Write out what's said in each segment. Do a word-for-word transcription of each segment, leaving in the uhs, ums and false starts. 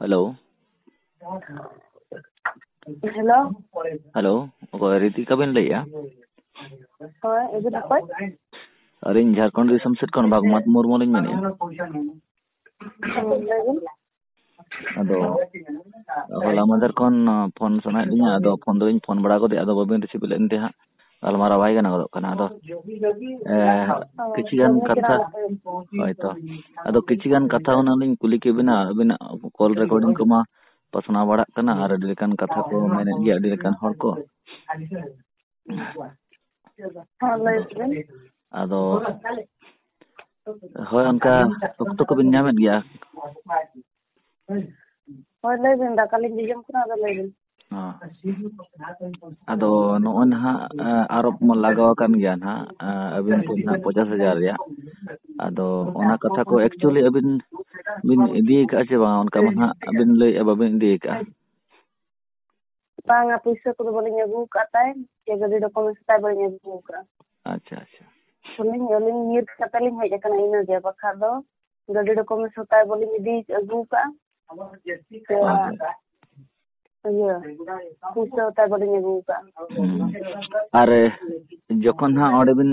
Hello. Hello. Hello, ᱚᱠᱚᱭ ᱨᱤᱛᱤᱠᱟ ᱵᱤᱱ ᱞᱟᱹᱭᱮᱜᱼᱟ? ᱦᱳᱭ, ᱟᱹᱵᱤᱱ ᱚᱠᱚᱭ? ᱟᱹᱞᱤᱧ ᱡᱷᱟᱲᱠᱷᱚᱸᱰ ᱫᱤᱥᱚᱢ ᱥᱮᱫ ᱠᱷᱚᱱ ᱵᱷᱟᱜᱽᱢᱟᱛ ᱢᱩᱨᱢᱩ ᱞᱤᱧ ᱢᱮᱱᱮᱫᱼᱟ᱾ ᱦᱮᱸ, ᱞᱟᱹᱭ ᱵᱤᱱ᱾ ᱟᱫᱚ ᱦᱚᱞᱟ ᱢᱟᱫᱷᱮᱨ ᱠᱷᱚᱱ, ᱟ, ᱯᱷᱳᱱ ᱥᱟᱱᱟᱭᱮᱫ ᱞᱤᱧᱟ, ᱟᱫᱚ ᱯᱷᱳᱱ ᱫᱚᱞᱤᱧ ᱯᱷᱳᱱ ᱵᱟᱲᱟ ᱜᱚᱫᱮᱜᱼᱟ, ᱟᱫᱚ ᱵᱟᱹᱵᱤᱱ receive ᱞᱮᱫ ᱛᱮ ᱦᱟᱸᱜ ᱜᱟᱞᱢᱟᱨᱟᱣ ᱵᱟᱭ ᱜᱟᱱ ᱜᱚᱫᱚᱜ ᱠᱟᱱᱟ᱾ ᱟᱫᱚ, ᱮ, ᱦᱳᱭ, ᱠᱤᱪᱷᱤ ᱜᱟᱱ ᱠᱟᱹᱢᱤ ᱠᱟᱛᱷᱟ, ᱠᱟᱱᱟ᱾ ᱦᱳᱭ ᱛᱚ, ᱟᱫᱚ ᱠᱤᱪᱷᱤ ᱜᱟᱱ ᱠᱟᱛᱷᱟ ᱦᱩᱱᱟᱹᱝ ᱞᱤᱧ ᱠᱩᱞᱤ ᱠᱮᱫ ᱵᱤᱱᱟ, ᱟᱹᱵᱤᱱᱟᱜ call recording ᱠᱚᱢᱟ ᱯᱟᱥᱱᱟᱣ ᱵᱟᱲᱟᱜ ᱠᱟᱱᱟ, ᱟᱨ ᱟᱹᱰᱤ ᱞᱮᱠᱟᱱ ᱠᱟᱛᱷᱟ ᱠᱚ ᱢᱮᱱᱮᱫ ᱜᱮᱭᱟ ᱟᱹᱰᱤ ᱞᱮᱠᱟᱱ ᱦᱚᱲ ᱠᱚ᱾ ᱦᱮᱸ, ᱞᱟᱹᱭ ᱵᱤᱱ᱾ ᱟᱫᱚ ᱦᱳᱭ, ᱚᱱᱠᱟ ᱚᱠᱛᱚ ᱠᱚᱵᱤᱱ ᱧᱟᱢᱮᱫ ᱜᱮᱭᱟ? ᱦᱳᱭ, ᱞᱟᱹᱭ ᱵᱤᱱ, ᱫᱟᱠᱟ ᱞᱤᱧ ᱡᱚᱡᱚᱢ ᱠᱟᱱᱟ, ᱟᱫᱚ ᱞᱟᱹᱭ ᱵᱤᱱ᱾ ᱦᱚᱸ᱾ ᱟᱫᱚ ᱱᱚᱜᱼᱚᱭ ᱱᱟᱦᱟᱜ, ᱮ, ᱟᱨᱚᱵ ᱢᱟ ᱞᱟᱜᱟᱣ ᱟᱠᱟᱱ ᱜᱮᱭᱟ ᱱᱟᱦᱟᱜ, ᱮ, ᱟᱹᱵᱤᱱ ᱴᱷᱮᱱ ᱱᱟᱦᱟᱜ ᱯᱚᱧᱪᱟᱥ ᱦᱟᱡᱟᱨ ᱨᱮᱭᱟᱜ᱾ ᱟᱫᱚ ᱚᱱᱟ ᱠᱟᱛᱷᱟ ᱠᱚ actually ᱟᱹᱵᱤᱱ ᱵᱤᱱ ᱤᱫᱤ ᱟᱠᱟᱫᱼᱟ ᱪᱮ ᱵᱟᱝ? ᱚᱱᱠᱟ ᱢᱟ ᱱᱟᱦᱟᱜ ᱟᱹᱵᱤᱱ ᱞᱟᱹᱭᱮᱫᱼᱟ ᱵᱟᱹᱵᱤᱱ ᱤᱫᱤ ᱟᱠᱟᱫᱼᱟ᱾ ᱵᱟᱝᱟ, ᱯᱩᱭᱥᱟᱹ ᱠᱚᱫᱚ ᱵᱟᱹᱞᱤᱧ ᱟᱹᱜᱩ ᱟᱠᱟᱫ ᱛᱟᱭ, ᱥᱮ ᱜᱟᱹᱰᱤ documents ᱛᱟᱭ ᱵᱟᱹᱞᱤᱧ ᱟᱹᱜᱩ ᱟᱠᱟᱫᱼᱟ᱾ ᱟᱪᱪᱷᱟ, ᱟᱪᱪᱷᱟ᱾ ᱟᱹᱞᱤᱧ, ᱟᱹᱞᱤᱧ ᱧᱤᱨ ᱠᱟᱛᱮ ᱞᱤᱧ ᱦᱮᱡ ᱟᱠᱟᱱᱟ, ᱤᱱᱟᱹᱜᱮ, ᱵᱟᱠᱷᱟᱡ ᱫᱚ ᱜᱟᱹᱰᱤ documents ᱦᱚᱸ ᱛᱟᱭ ᱵᱟᱹᱞᱤᱧ ᱤᱫᱤ ᱟᱹᱜᱩ ᱟᱠᱟᱫᱼᱟ᱾ ᱥᱮ ᱟᱪᱪᱷᱟ᱾ ᱤᱭᱟᱹ, ᱯᱩᱭᱥᱟᱹ ᱦᱚᱸ ᱛᱟᱭ ᱵᱟᱹᱞᱤᱧ ᱟᱹᱜᱩ ᱟᱠᱟᱫᱼᱟ᱾ ᱦᱩᱸ᱾ ᱟᱨ ᱡᱚᱠᱷᱚᱱ ᱦᱟᱸᱜ ᱚᱸᱰᱮ ᱵᱤᱱ,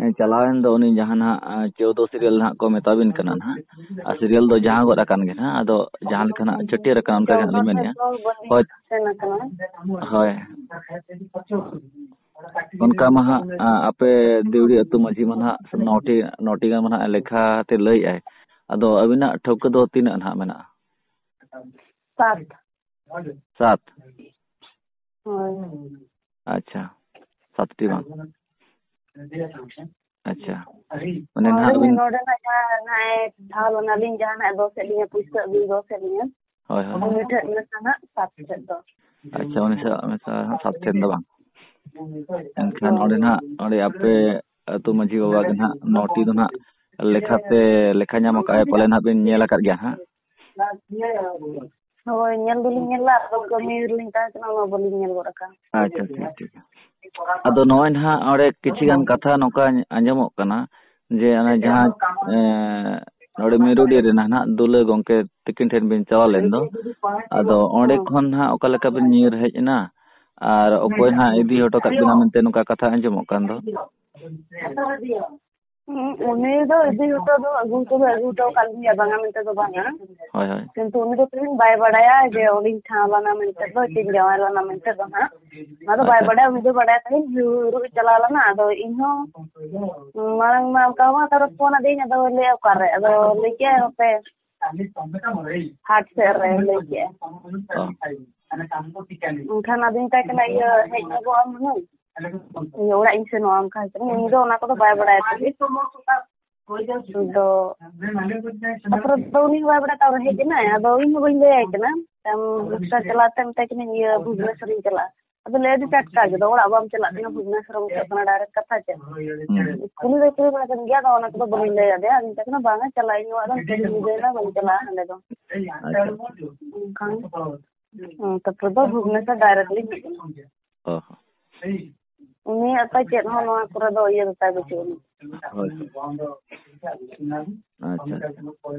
ᱮ, ᱪᱟᱞᱟᱣᱮᱱ ᱫᱚ, ᱩᱱᱤ ᱡᱟᱦᱟᱸ ᱱᱟᱦᱟᱜ, ᱮ, ᱪᱳᱫᱚ serial ᱱᱟᱦᱟᱜ ᱠᱚ ᱢᱮᱛᱟ ᱵᱤᱱ ᱠᱟᱱᱟ ᱱᱟᱦᱟᱜ, ᱟᱨ serial ᱫᱚ ᱡᱟᱦᱟᱸ ᱜᱚᱫ ᱟᱠᱟᱱ ᱜᱮ ᱱᱟᱦᱟᱜ, ᱟᱫᱚ ᱡᱟᱦᱟᱸ ᱞᱮᱠᱟ ᱱᱟᱦᱟᱜ ᱪᱷᱟᱹᱴᱭᱟᱹᱨ ᱟᱠᱟᱱ, ᱚᱱᱠᱟ ᱜᱮ ᱦᱟᱸᱜ ᱪᱳᱫᱚ ᱞᱤᱧ ᱢᱮᱱᱮᱫᱼᱟ᱾ ᱴᱷᱮᱱ ᱫᱚ ᱵᱟᱹᱞᱤᱧ ᱦᱳᱭ᱾ ᱥᱮᱱ ᱟᱠᱟᱱᱟ᱾ ᱦᱳᱭ᱾ ᱚᱱᱠᱟ ᱢᱟ ᱦᱟᱸᱜ, ᱟ, ᱟᱯᱮ ᱫᱤᱣᱲᱤ ᱟᱹᱛᱩ ᱢᱟᱹᱡᱷᱤ ᱢᱟ ᱱᱟᱦᱟᱜ ᱱᱚᱴᱤ, ᱱᱚᱴᱤ ᱜᱟᱱ ᱢᱟ ᱱᱟᱦᱟᱜ ᱞᱮᱠᱷᱟ ᱛᱮ ᱞᱟᱹᱭᱮᱫᱼᱟᱭ᱾ ᱟᱫᱚ ᱟᱹᱵᱤᱱᱟᱜ ᱴᱷᱟᱹᱣᱠᱟᱹ ᱫᱚ ᱛᱤᱱᱟᱹᱜ ᱱᱟᱦᱟᱜ ᱢᱮᱱᱟᱜᱼᱟ? ᱥᱟᱛ᱾ ᱥᱟᱛ? ᱦᱳᱭ᱾ ᱟᱪᱪᱷᱟ, ᱥᱟᱛᱴᱤ ᱵᱟᱝ? ᱟᱪᱪᱷᱟ, ᱢᱟᱱᱮ ᱱᱚᱰᱮ ᱱᱟᱦᱟᱜ ᱱᱚᱰᱮ ᱵᱤᱱ ᱱᱟᱜ ᱡᱟᱦᱟᱸ ᱱᱟᱜ ᱮ ᱴᱷᱟᱶ ᱞᱮᱱᱟᱞᱤᱧ, ᱡᱟᱦᱟᱸ ᱱᱟᱜ ᱫᱚᱥᱮᱫ ᱞᱤᱧᱟ, ᱯᱩᱭᱥᱟᱹ ᱟᱹᱜᱩᱭ ᱫᱚᱥᱮᱫ ᱞᱤᱧᱟ᱾ ᱦᱳᱭ, ᱦᱳᱭ, ᱦᱳᱭ᱾ ᱩᱱᱤ ᱴᱷᱮᱱ ᱢᱮᱥᱟ ᱱᱟᱜ ᱥᱟᱛ ᱴᱷᱮᱱ ᱫᱚ᱾ ᱟᱪᱪᱷᱟ, ᱩᱱᱤ ᱥᱟᱶ ᱢᱮᱥᱟ ᱥᱟᱛ ᱴᱷᱮᱱ ᱫᱚ ᱵᱟᱝ? ᱮᱱᱠᱷᱟᱱ ᱦᱳᱭ᱾ ᱚᱸᱰᱮ ᱱᱟᱜ, ᱚᱸᱰᱮ ᱟᱯᱮ ᱟᱹᱛᱩ ᱢᱟᱹᱡᱷᱤ ᱵᱟᱵᱟ ᱜᱮ ᱱᱟᱜ ᱱᱚᱴᱤ ᱫᱚ ᱱᱟᱜ ᱞᱮᱠᱷᱟᱛᱮ, ᱞᱮᱠᱷᱟ ᱧᱟᱢ ᱟᱠᱟᱫ ᱟᱭ ᱯᱟᱞᱮ ᱱᱟᱜ ᱵᱤᱱ ᱧᱮᱞ ᱟᱠᱟᱫ ᱜᱮᱭᱟ ᱦᱟᱸᱜ? ᱦᱳᱭ, ᱧᱮᱞ ᱫᱚᱞᱤᱧ ᱧᱮᱞ ᱞᱮᱫᱟ, ᱟᱫᱚ ᱠᱟᱹᱢᱤ ᱨᱮᱞᱤᱧ ᱛᱟᱦᱮᱸ ᱠᱟᱱᱟ, ᱚᱱᱟ ᱵᱟᱹᱞᱤᱧ ᱧᱮᱞ ᱜᱚᱫ ᱟᱠᱟᱫᱼᱟ᱾ ᱟᱪᱪᱷᱟ, ᱴᱷᱤᱠ, ᱴᱷᱤᱠ᱾ ᱟᱫᱚ ᱱᱚᱜᱼᱚᱭ ᱱᱟᱦᱟᱜ ᱚᱸᱰᱮ ᱠᱤᱪᱷᱤ ᱜᱟᱱ ᱠᱟᱛᱷᱟ ᱱᱚᱝᱠᱟ ᱟᱸᱡᱚᱢᱚᱜ ᱠᱟᱱᱟ ᱡᱮ ᱚᱱᱮ ᱡᱟᱦᱟᱸ, ᱮᱸ, ᱱᱚᱰᱮ ᱢᱤᱨᱩᱰᱤ ᱨᱮ ᱱᱟᱦᱟᱜ ᱫᱩᱞᱟᱹ ᱜᱚᱢᱠᱮ ᱛᱤᱠᱤᱱ ᱴᱷᱮᱱ ᱵᱤᱱ ᱪᱟᱞᱟᱣ ᱞᱮᱱ ᱫᱚ, ᱟᱫᱚ ᱚᱸᱰᱮ ᱦᱮᱸ᱾ ᱠᱷᱚᱱ ᱱᱟᱦᱟᱜ ᱚᱠᱟ ᱞᱮᱠᱟ ᱵᱤᱱ ᱧᱤᱨ ᱦᱮᱡ ᱮᱱᱟ ᱟᱨ ᱚᱠᱚᱭ ᱦᱟᱸᱜ ᱤᱫᱤ ᱦᱚᱴᱚ ᱠᱟᱜ ᱵᱤᱱᱟ ᱢᱮᱱᱛᱮ ᱱᱚᱝᱠᱟ ᱠᱟᱛᱷᱟ ᱟᱸᱡᱚᱢᱚᱜ ᱠᱟᱱ ᱫᱚ? ᱦᱩᱸ, ᱩᱱᱤ ᱫᱚ ᱤᱫᱤ ᱦᱚᱴᱚ ᱫᱚ ᱟᱹᱜᱩ ᱦᱚᱴᱚ ᱫᱚ ᱟᱹᱜᱩ ᱦᱚᱴᱚ ᱟᱠᱟᱫ ᱞᱤᱧᱟ, ᱵᱟᱝᱟ ᱢᱮᱱᱛᱮ ᱫᱚ ᱵᱟᱝᱟ᱾ ᱦᱳᱭ, ᱦᱳᱭ᱾ ᱠᱤᱱᱛᱩ ᱩᱱᱤ ᱫᱚ ᱛᱮᱦᱮᱧ ᱵᱟᱭ ᱵᱟᱲᱟᱭᱟ ᱡᱮ ᱚᱸᱰᱮᱧ ᱴᱷᱟᱶ ᱞᱮᱱᱟ ᱢᱮᱱᱛᱮ ᱫᱚ, ᱪᱮᱧ ᱡᱟᱶᱟᱭ ᱞᱮᱱᱟ ᱢᱮᱱᱛᱮ ᱫᱚ ᱦᱟᱸᱜ᱾ ᱚᱱᱟ ᱫᱚ ᱵᱟᱭ ᱟᱪᱪᱷᱟ᱾ ᱵᱟᱰᱟᱭᱟ, ᱩᱱᱤ ᱫᱚ ᱵᱟᱰᱟᱭᱟ ᱛᱮᱦᱮᱧ ᱦᱤᱨᱩᱜ ᱮ ᱪᱟᱞᱟᱣ ᱞᱮᱱᱟ᱾ ᱟᱫᱚ ᱤᱧ ᱦᱚᱸ ᱢᱟᱲᱟᱝ ᱢᱟ ᱚᱱᱠᱟ ᱢᱟ ᱛᱟᱨᱚ ᱯᱷᱳᱱ ᱟᱫᱤᱧ, ᱟᱫᱚ ᱞᱟᱹᱭᱟ ᱚᱠᱟᱨᱮ, ᱟᱫᱚ ᱞᱟᱹᱭ ᱠᱮᱜᱼᱟᱭ ᱱᱚᱛᱮ ᱦᱟᱴ ᱥᱮᱫ ᱨᱮ ᱞᱟᱹᱭ ᱠᱮᱜᱼᱟᱭ᱾ ᱚ᱾ ᱮᱱᱠᱷᱟᱱ ᱟᱫᱚᱧ ᱢᱮᱛᱟᱭ ᱠᱟᱱᱟ, ᱤᱭᱟᱹ, ᱦᱮᱡ ᱧᱚᱜᱚᱜ ᱟᱢ ᱦᱩᱱᱟᱹᱝ᱾ ᱤᱭᱟᱹ, ᱚᱲᱟᱜ ᱤᱧ ᱥᱮᱱᱚᱜᱼᱟ, ᱚᱱᱠᱟ ᱦᱟᱹᱛᱨᱟᱹ᱾ ᱩᱱᱤ ᱫᱚ ᱚᱱᱟ ᱠᱚᱫᱚ ᱵᱟᱭ ᱵᱟᱲᱟᱭᱟ ᱛᱟᱦᱮᱸᱫ᱾ ᱟᱫᱚ ᱛᱟᱨᱯᱚᱨᱮ ᱫᱚ ᱩᱱᱤ ᱦᱚᱸ ᱵᱟᱭ ᱵᱟᱲᱟᱭᱟ, ᱛᱟᱨᱯᱚᱨᱮ ᱦᱮᱡ ᱮᱱᱟᱭ᱾ ᱟᱫᱚ ᱤᱧ ᱦᱚᱸ ᱵᱟᱹᱧ ᱞᱟᱹᱭᱟᱭ ᱠᱟᱱᱟ, ᱛᱟᱭᱚᱢ ᱨᱤᱠᱥᱟ ᱪᱟᱞᱟᱣ ᱛᱮ ᱢᱮᱛᱟᱭ ᱠᱟᱹᱱᱟᱹᱧ, ᱤᱭᱟᱹ, ᱵᱷᱩᱵᱽᱱᱮᱥᱚᱨᱤᱧ ᱪᱟᱞᱟᱜᱼᱟ᱾ ᱟᱫᱚ ᱞᱟᱹᱭ ᱟᱹᱫᱤᱧ, ᱴᱟᱴᱠᱟ ᱜᱮ, ᱟᱫᱚ ᱚᱲᱟᱜ ᱵᱟᱢ ᱪᱟᱞᱟᱜ ᱠᱟᱱᱟ, ᱵᱷᱩᱵᱽᱱᱮᱥᱚᱨ ᱮᱢ ᱪᱟᱞᱟᱜ ᱠᱟᱱᱟ, direct ᱠᱟᱛᱷᱟ ᱪᱮᱫ? ᱦᱩᱸ᱾ ᱠᱩᱞᱤ ᱫᱚᱭ ᱠᱩᱞᱤ ᱵᱟᱲᱟ ᱠᱮᱫᱤᱧ ᱜᱮᱭᱟ, ᱟᱫᱚ ᱚᱱᱟ ᱠᱚᱫᱚ ᱵᱟᱹᱧ ᱞᱟᱹᱭ ᱟᱫᱮᱭᱟ᱾ ᱟᱫᱚᱧ ᱢᱮᱛᱟᱭ ᱠᱟᱱᱟ, ᱵᱟᱝᱟ, ᱪᱟᱞᱟᱜ ᱤᱧ ᱚᱲᱟᱜ ᱫᱚ, ᱧᱤᱫᱟᱹᱭᱮᱱᱟ, ᱵᱟᱹᱧ ᱪᱟᱞᱟᱜᱼᱟ ᱦᱟᱸᱰᱮ ᱫᱚ᱾ ᱟᱪᱪᱷᱟ᱾ ᱚᱱᱠᱟᱱ ᱦᱩᱸ, ᱛᱟᱨᱯᱚᱨᱮ ᱫᱚ ᱵᱷᱩᱵᱽᱱᱮᱥᱚᱨ direct ᱞᱤᱧ ᱦᱮᱡ ᱮᱱᱟ᱾ ᱚ ᱦᱚᱸ᱾ ᱩᱱᱤᱭᱟᱜ ᱛᱟᱭ ᱪᱮᱫ ᱦᱚᱸ ᱱᱚᱣᱟ ᱠᱚᱨᱮ ᱫᱚ ᱤᱭᱟᱹ ᱫᱚ ᱛᱟᱭ ᱵᱟᱹᱪᱩᱜ ᱟᱹᱱᱤᱡ᱾ ᱦᱳᱭ, ᱦᱳᱭ᱾ ᱟᱪᱪᱷᱟ, ᱟᱪᱪᱷᱟ᱾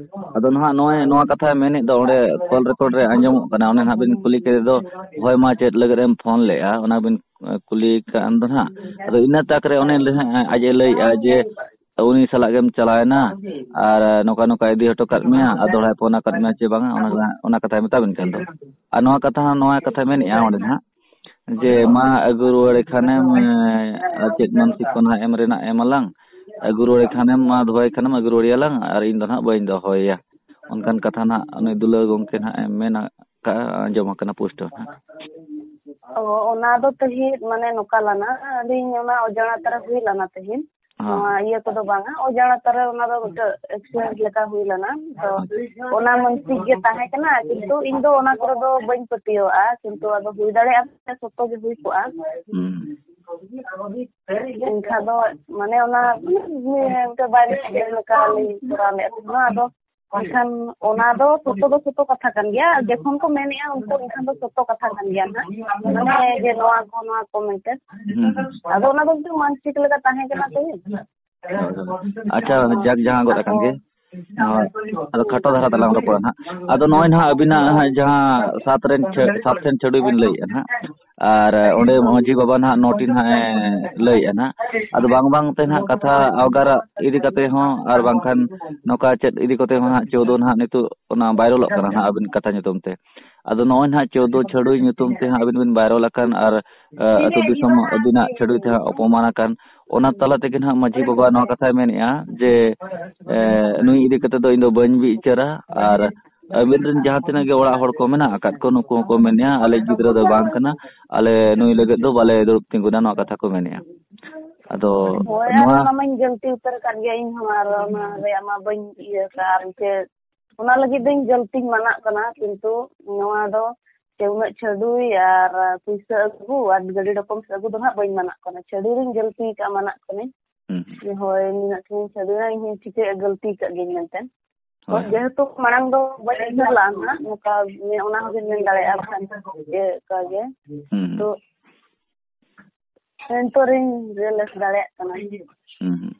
ᱟᱫᱚ ᱱᱟᱦᱟᱜ ᱱᱚᱜᱼᱚᱭ ᱱᱚᱣᱟ ᱠᱟᱛᱷᱟᱭ ᱢᱮᱱᱮᱫ ᱫᱚ ᱚᱸᱰᱮ call record ᱨᱮ ᱟᱸᱡᱚᱢᱚᱜ ᱠᱟᱱᱟ, ᱚᱸᱰᱮ ᱱᱟᱦᱟᱜ ᱵᱤᱱ ᱠᱩᱞᱤ ᱠᱮᱫᱮ ᱫᱚ, "ᱦᱳᱭ ᱢᱟ, ᱪᱮᱫ ᱞᱟᱹᱜᱤᱫ ᱮᱢ ᱯᱷᱳᱱ ᱞᱮᱫᱼᱟ?" ᱚᱱᱟ ᱵᱤᱱ, ᱮ, ᱠᱩᱞᱤ ᱠᱟᱱ ᱫᱚ ᱱᱟᱦᱟᱜ᱾ ᱟᱫᱚ ᱤᱱᱟᱹ ᱛᱟᱠ ᱨᱮ ᱚᱱᱮ ᱞᱟᱹᱭ ᱦᱟᱸᱜ ᱟᱡ ᱮ ᱞᱟᱹᱭᱮᱫᱼᱟ ᱡᱮ, ᱩᱱᱤ ᱥᱟᱞᱟᱜ ᱜᱮᱢ ᱪᱟᱞᱟᱣᱮᱱᱟ ᱟᱨ ᱱᱚᱝᱠᱟ ᱱᱚᱝᱠᱟ ᱤᱫᱤ ᱦᱚᱴᱚ ᱠᱟᱫ ᱢᱮᱭᱟ ᱟᱨ ᱫᱚᱦᱲᱟᱭ ᱯᱷᱳᱱ ᱟᱠᱟᱫ ᱢᱮᱭᱟ ᱪᱮ ᱵᱟᱝᱟ, ᱚᱱᱟ, ᱚᱱᱟ ᱠᱟᱛᱷᱟᱭ ᱢᱮᱛᱟ ᱵᱤᱱ ᱠᱟᱱ ᱫᱚ᱾ ᱟᱨ ᱱᱚᱣᱟ ᱠᱟᱛᱷᱟ ᱦᱚᱸ, ᱱᱚᱣᱟ ᱠᱟᱛᱷᱟᱭ ᱢᱮᱱᱮᱫᱼᱟ ᱚᱸᱰᱮ ᱱᱟᱦᱟᱜ ᱡᱮ, "ᱢᱟ ᱟᱹᱜᱩ ᱨᱩᱣᱟᱹᱲᱮ ᱠᱷᱟᱱᱮᱢ, ᱮ, ᱟᱨ ᱪᱮᱫ ᱢᱟᱱᱥᱤᱠ ᱠᱚ ᱱᱟᱦᱟᱜ ᱮᱢ ᱨᱮᱱᱟᱜ ᱮᱢ ᱟᱞᱟᱝ, ᱟᱹᱜᱩ ᱨᱩᱣᱟᱹᱲᱮ ᱠᱷᱟᱱᱮᱢ, ᱢᱟ ᱫᱚᱦᱚᱭ ᱠᱷᱟᱱᱮᱢ ᱟᱹᱜᱩ ᱨᱩᱣᱟᱹᱲᱮᱭᱟᱞᱟᱝ, ᱟᱨ ᱤᱧ ᱫᱚ ᱱᱟᱦᱟᱜ ᱵᱟᱹᱧ ᱫᱚᱦᱚᱭᱮᱭᱟ᱾" ᱚᱱᱠᱟᱱ ᱠᱟᱛᱷᱟ ᱱᱟᱦᱟᱜ ᱩᱱᱤ ᱫᱩᱞᱟᱹ ᱜᱚᱢᱠᱮ ᱱᱟᱦᱟᱜ ᱮ ᱢᱮᱱ ᱟᱠᱟᱫᱼᱟ, ᱟᱸᱡᱚᱢ ᱟᱠᱟᱱᱟ ᱯᱩᱥᱴᱟᱹᱣ ᱱᱟᱦᱟᱜ᱾ ᱚ, ᱚᱱᱟ ᱫᱚ ᱛᱟᱦᱮᱸᱫ ᱢᱟᱱᱮ ᱱᱚᱝᱠᱟ ᱞᱮᱱᱟ, ᱟᱹᱞᱤᱧ ᱚᱱᱟ ᱚᱡᱟᱱᱟ ᱛᱟᱨᱟ ᱦᱩᱭ ᱞᱮᱱᱟ ᱛᱟᱦᱮᱸᱫ᱾ ᱦᱮᱸ᱾ ᱱᱚᱣᱟ ᱤᱭᱟᱹ ᱠᱚᱫᱚ ᱵᱟᱝᱟ, ᱚᱡᱟᱱᱟ ᱛᱟᱨᱟ ᱚᱱᱟ ᱫᱚ ᱢᱤᱫᱴᱮᱡ accident ᱞᱮᱠᱟ ᱦᱩᱭ ᱞᱮᱱᱟ᱾ ᱛᱚ, ᱟᱪᱪᱷᱟ᱾ ᱚᱱᱟ ᱢᱟᱱᱥᱤᱠ ᱜᱮ ᱛᱟᱦᱮᱸ ᱠᱟᱱᱟ, ᱠᱤᱱᱛᱩ ᱤᱧ ᱫᱚ ᱚᱱᱟ ᱠᱚᱨᱮ ᱫᱚ ᱵᱟᱹᱧ ᱯᱟᱹᱛᱭᱟᱹᱣᱟᱜᱼᱟ, ᱠᱤᱱᱛᱩ ᱟᱫᱚ ᱦᱩᱭ ᱫᱟᱲᱮᱭᱟᱜᱼᱟ ᱥᱚᱛᱚ ᱜᱮ ᱦᱩᱭ ᱠᱚᱜᱼᱟ᱾ ᱦᱩᱸ᱾ ᱮᱱᱠᱷᱟᱱ ᱫᱚ ᱢᱟᱱᱮ ᱚᱱᱟ ᱢᱤᱫᱴᱮᱡ ᱵᱟᱭᱨᱮ ᱞᱮᱠᱟ ᱞᱤᱧ ᱠᱚᱨᱟᱣ ᱞᱮᱫ ᱛᱟᱦᱮᱱᱟ, ᱟᱫᱚ ᱮᱱᱠᱷᱟᱱ ᱚᱱᱟ ᱫᱚ ᱥᱚᱛᱚ ᱫᱚ ᱥᱚᱛᱚ ᱠᱟᱛᱷᱟ ᱠᱟᱱ ᱜᱮᱭᱟ᱾ ᱡᱚᱠᱷᱚᱱ ᱠᱚ ᱢᱮᱱᱮᱜᱼᱟ ᱩᱱᱠᱩ, ᱮᱱᱠᱷᱟᱱ ᱫᱚ ᱥᱚᱛᱚ ᱠᱟᱛᱷᱟ ᱠᱟᱱ ᱜᱮᱭᱟ ᱱᱟᱦᱟᱜ᱾ ᱢᱟᱱᱮ ᱡᱮ ᱱᱚᱣᱟ ᱠᱚ, ᱱᱚᱣᱟ ᱠᱚ ᱢᱮᱱᱛᱮ᱾ ᱦᱩᱸ᱾ ᱟᱫᱚ ᱚᱱᱟ ᱫᱚ ᱢᱤᱫᱴᱟᱝ ᱢᱟᱱᱥᱤᱠ ᱞᱮᱠᱟ ᱛᱟᱦᱮᱸ ᱠᱟᱱᱟ ᱛᱚ᱾ ᱦᱳᱭ, ᱦᱳᱭ᱾ ᱟᱪᱪᱷᱟ, ᱡᱟᱠ ᱡᱟᱦᱟᱸ ᱜᱚᱫ ᱟᱠᱟᱱ ᱜᱮ᱾ ᱦᱳᱭ᱾ ᱟᱫᱚ ᱠᱷᱟᱴᱚ ᱫᱷᱟᱨᱟ ᱛᱮᱞᱟᱝ ᱨᱚᱯᱚᱲᱟ ᱱᱟᱦᱟᱜ᱾ ᱟᱫᱚ ᱱᱚᱜᱼᱚᱭ ᱱᱟᱦᱟᱜ ᱟᱹᱵᱤᱱᱟᱜ ᱦᱟᱸᱜ ᱡᱟᱦᱟᱸ ᱥᱟᱛ ᱨᱮᱱ ᱪᱷᱟ-, ᱥᱟᱛ ᱴᱷᱮᱱ ᱪᱷᱟᱹᱰᱩᱭ ᱵᱤᱱ ᱞᱟᱹᱭᱮᱫᱼᱟ ᱱᱟᱦᱟᱜ, ᱟᱨ ᱚᱸᱰᱮ ᱢᱟᱺᱡᱷᱤ ᱵᱟᱵᱟ ᱱᱟᱦᱟᱜ ᱱᱚᱴᱤ ᱱᱟᱦᱟᱜ ᱮ ᱞᱟᱹᱭᱮᱫᱼᱟ ᱱᱟᱦᱟᱜ᱾ ᱟᱫᱚ ᱵᱟᱝ ᱵᱟᱝ ᱛᱮ ᱱᱟᱦᱟᱜ ᱠᱟᱛᱷᱟ ᱟᱣᱜᱟᱨᱟᱜ ᱤᱫᱤ ᱠᱟᱛᱮ ᱦᱚᱸ ᱟᱨ ᱵᱟᱝᱠᱷᱟᱱ ᱱᱚᱝᱠᱟ ᱪᱮᱫ ᱤᱫᱤ ᱠᱟᱛᱮ ᱦᱚᱸ ᱱᱟᱦᱟᱜ ᱪᱳᱣᱫᱚ ᱱᱟᱦᱟᱜ ᱱᱤᱛᱚᱜ ᱚᱱᱟ ᱵᱷᱟᱭᱨᱟᱞᱚᱜ ᱠᱟᱱᱟ ᱱᱟᱦᱟᱜ ᱟᱹᱵᱤᱱ ᱠᱟᱛᱷᱟ ᱧᱩᱛᱩᱢ ᱛᱮ᱾ ᱟᱫᱚ ᱱᱚᱜᱼᱚᱭ ᱱᱟᱦᱟᱜ ᱪᱳᱣᱫᱚ ᱪᱷᱟᱹᱰᱩᱭ ᱧᱩᱛᱩᱢ ᱛᱮ ᱦᱟᱸᱜ ᱟᱹᱵᱤᱱ ᱵᱤᱱ ᱵᱷᱟᱭᱨᱟᱞ ᱟᱠᱟᱱ ᱟᱨ, ᱮ, ᱟᱹᱛᱩ ᱫᱤᱥᱚᱢ ᱟᱹᱵᱤᱱᱟᱜ ᱪᱷᱟᱹᱰᱩᱭ ᱛᱮ ᱦᱟᱸᱜ ᱚᱯᱚᱢᱟᱱ ᱟᱠᱟᱱ, ᱚᱱᱟ ᱛᱟᱞᱟ ᱛᱮᱜᱮ ᱱᱟᱦᱟᱜ ᱢᱟᱺᱡᱷᱤ ᱵᱟᱵᱟ ᱱᱚᱣᱟ ᱠᱟᱛᱷᱟᱭ ᱢᱮᱱᱮᱫᱼᱟ ᱡᱮ, ᱮ, ᱱᱩᱭ ᱤᱫᱤ ᱠᱟᱛᱮ ᱫᱚ ᱤᱧ ᱫᱚ ᱵᱟᱹᱧ ᱵᱤᱪᱟᱹᱨᱟ, ᱟᱨ ᱟᱹᱵᱤᱱ ᱨᱮᱱ ᱡᱟᱦᱟᱸ ᱛᱤᱱᱟᱹᱜ ᱜᱮ ᱚᱲᱟᱜ ᱦᱚᱲ ᱠᱚ ᱢᱮᱱᱟᱜ ᱟᱠᱟᱫ ᱠᱚ, ᱱᱩᱠᱩ ᱦᱚᱸᱠᱚ ᱢᱮᱱᱮᱫᱼᱟ, ᱟᱞᱮ ᱜᱤᱫᱽᱨᱟᱹ ᱫᱚ ᱵᱟᱝ ᱠᱟᱱᱟ, ᱟᱞᱮ ᱱᱩᱭ ᱞᱟᱹᱜᱤᱫ ᱫᱚ ᱵᱟᱞᱮ ᱫᱩᱲᱩᱵ ᱛᱤᱸᱜᱩᱱᱟ, ᱱᱚᱣᱟ ᱠᱟᱛᱷᱟ ᱠᱚ ᱢᱮᱱᱮᱫᱼᱟ᱾ ᱟᱫᱚ ᱦᱳᱭ, ᱟᱨ ᱱᱚᱣᱟ ᱚᱱᱟ ᱢᱟᱧ ᱜᱟᱹᱞᱛᱤ ᱩᱛᱟᱹᱨ ᱟᱠᱟᱫ ᱜᱮᱭᱟ ᱤᱧ ᱦᱚᱸ, ᱟᱨ ᱚᱱᱟ ᱨᱮᱭᱟᱜ ᱢᱟ ᱵᱟᱹᱧ ᱤᱭᱟᱹ ᱟᱠᱟᱫᱼᱟ, ᱟᱨ ᱪᱮᱫ ᱚᱱᱟ ᱞᱟᱹᱜᱤᱫ ᱫᱚᱧ ᱜᱟᱹᱞᱛᱤᱧ ᱢᱟᱱᱟᱜ ᱠᱟᱱᱟ, ᱠᱤᱱᱛᱩ ᱱᱚᱣᱟ ᱫᱚ ᱪᱮ ᱩᱱᱟᱹᱜ ᱪᱷᱟᱹᱰᱩᱭ ᱟᱨ ᱯᱩᱭᱥᱟᱹ ᱟᱹᱜᱩ ᱟᱨ ᱜᱟᱹᱰᱤ ᱰᱚᱠᱚᱢᱮᱱᱴᱥ ᱟᱹᱜᱩ ᱫᱚ ᱱᱟᱦᱟᱜ ᱵᱟᱹᱧ ᱢᱟᱱᱟᱜ ᱠᱟᱱᱟ᱾ ᱪᱷᱟᱹᱰᱩᱭ ᱨᱤᱧ ᱜᱟᱹᱞᱛᱤ ᱟᱠᱟᱫᱼᱟ, ᱢᱟᱱᱟᱜ ᱠᱟᱹᱱᱟᱹᱧ᱾ ᱦᱩᱸ, ᱦᱩᱸ᱾ ᱡᱮ ᱦᱳᱭ, ᱱᱤᱱᱟᱹᱜ ᱥᱟᱺᱜᱤᱧ ᱪᱷᱟᱹᱰᱩᱭᱟ, ᱤᱧ ᱦᱚᱸᱧ ᱴᱷᱤᱠᱟᱹᱭᱟ ᱜᱟᱹᱞᱛᱤ ᱟᱠᱟᱫ ᱜᱤᱭᱟᱹᱧ ᱢᱮᱱᱛᱮ᱾ ᱦᱳᱭ, ᱦᱳᱭ᱾ ᱡᱮᱦᱮᱛᱩ ᱢᱟᱲᱟᱝ ᱫᱚ ᱵᱟᱹᱧ ᱩᱭᱦᱟᱹᱨ ᱞᱟᱜᱼᱟ ᱱᱟᱦᱟᱜ, ᱱᱚᱝᱠᱟ ᱢᱮ-, ᱚᱱᱟ ᱦᱚᱸᱵᱤᱱ ᱢᱮᱱ ᱫᱟᱲᱮᱭᱟᱜᱼᱟ, ᱵᱟᱠᱷᱟᱱ ᱪᱮᱫ ᱞᱮᱠᱟ ᱜᱮ᱾ ᱦᱩᱸ, ᱦᱩᱸ᱾ ᱛᱚ ᱱᱤᱛᱚᱜ ᱨᱤᱧ ᱨᱤᱭᱮᱞᱟᱭᱤᱡᱽ ᱫᱟᱲᱮᱭᱟᱜ ᱠᱟᱱᱟ᱾ ᱦᱩᱸ, ᱦᱩᱸ᱾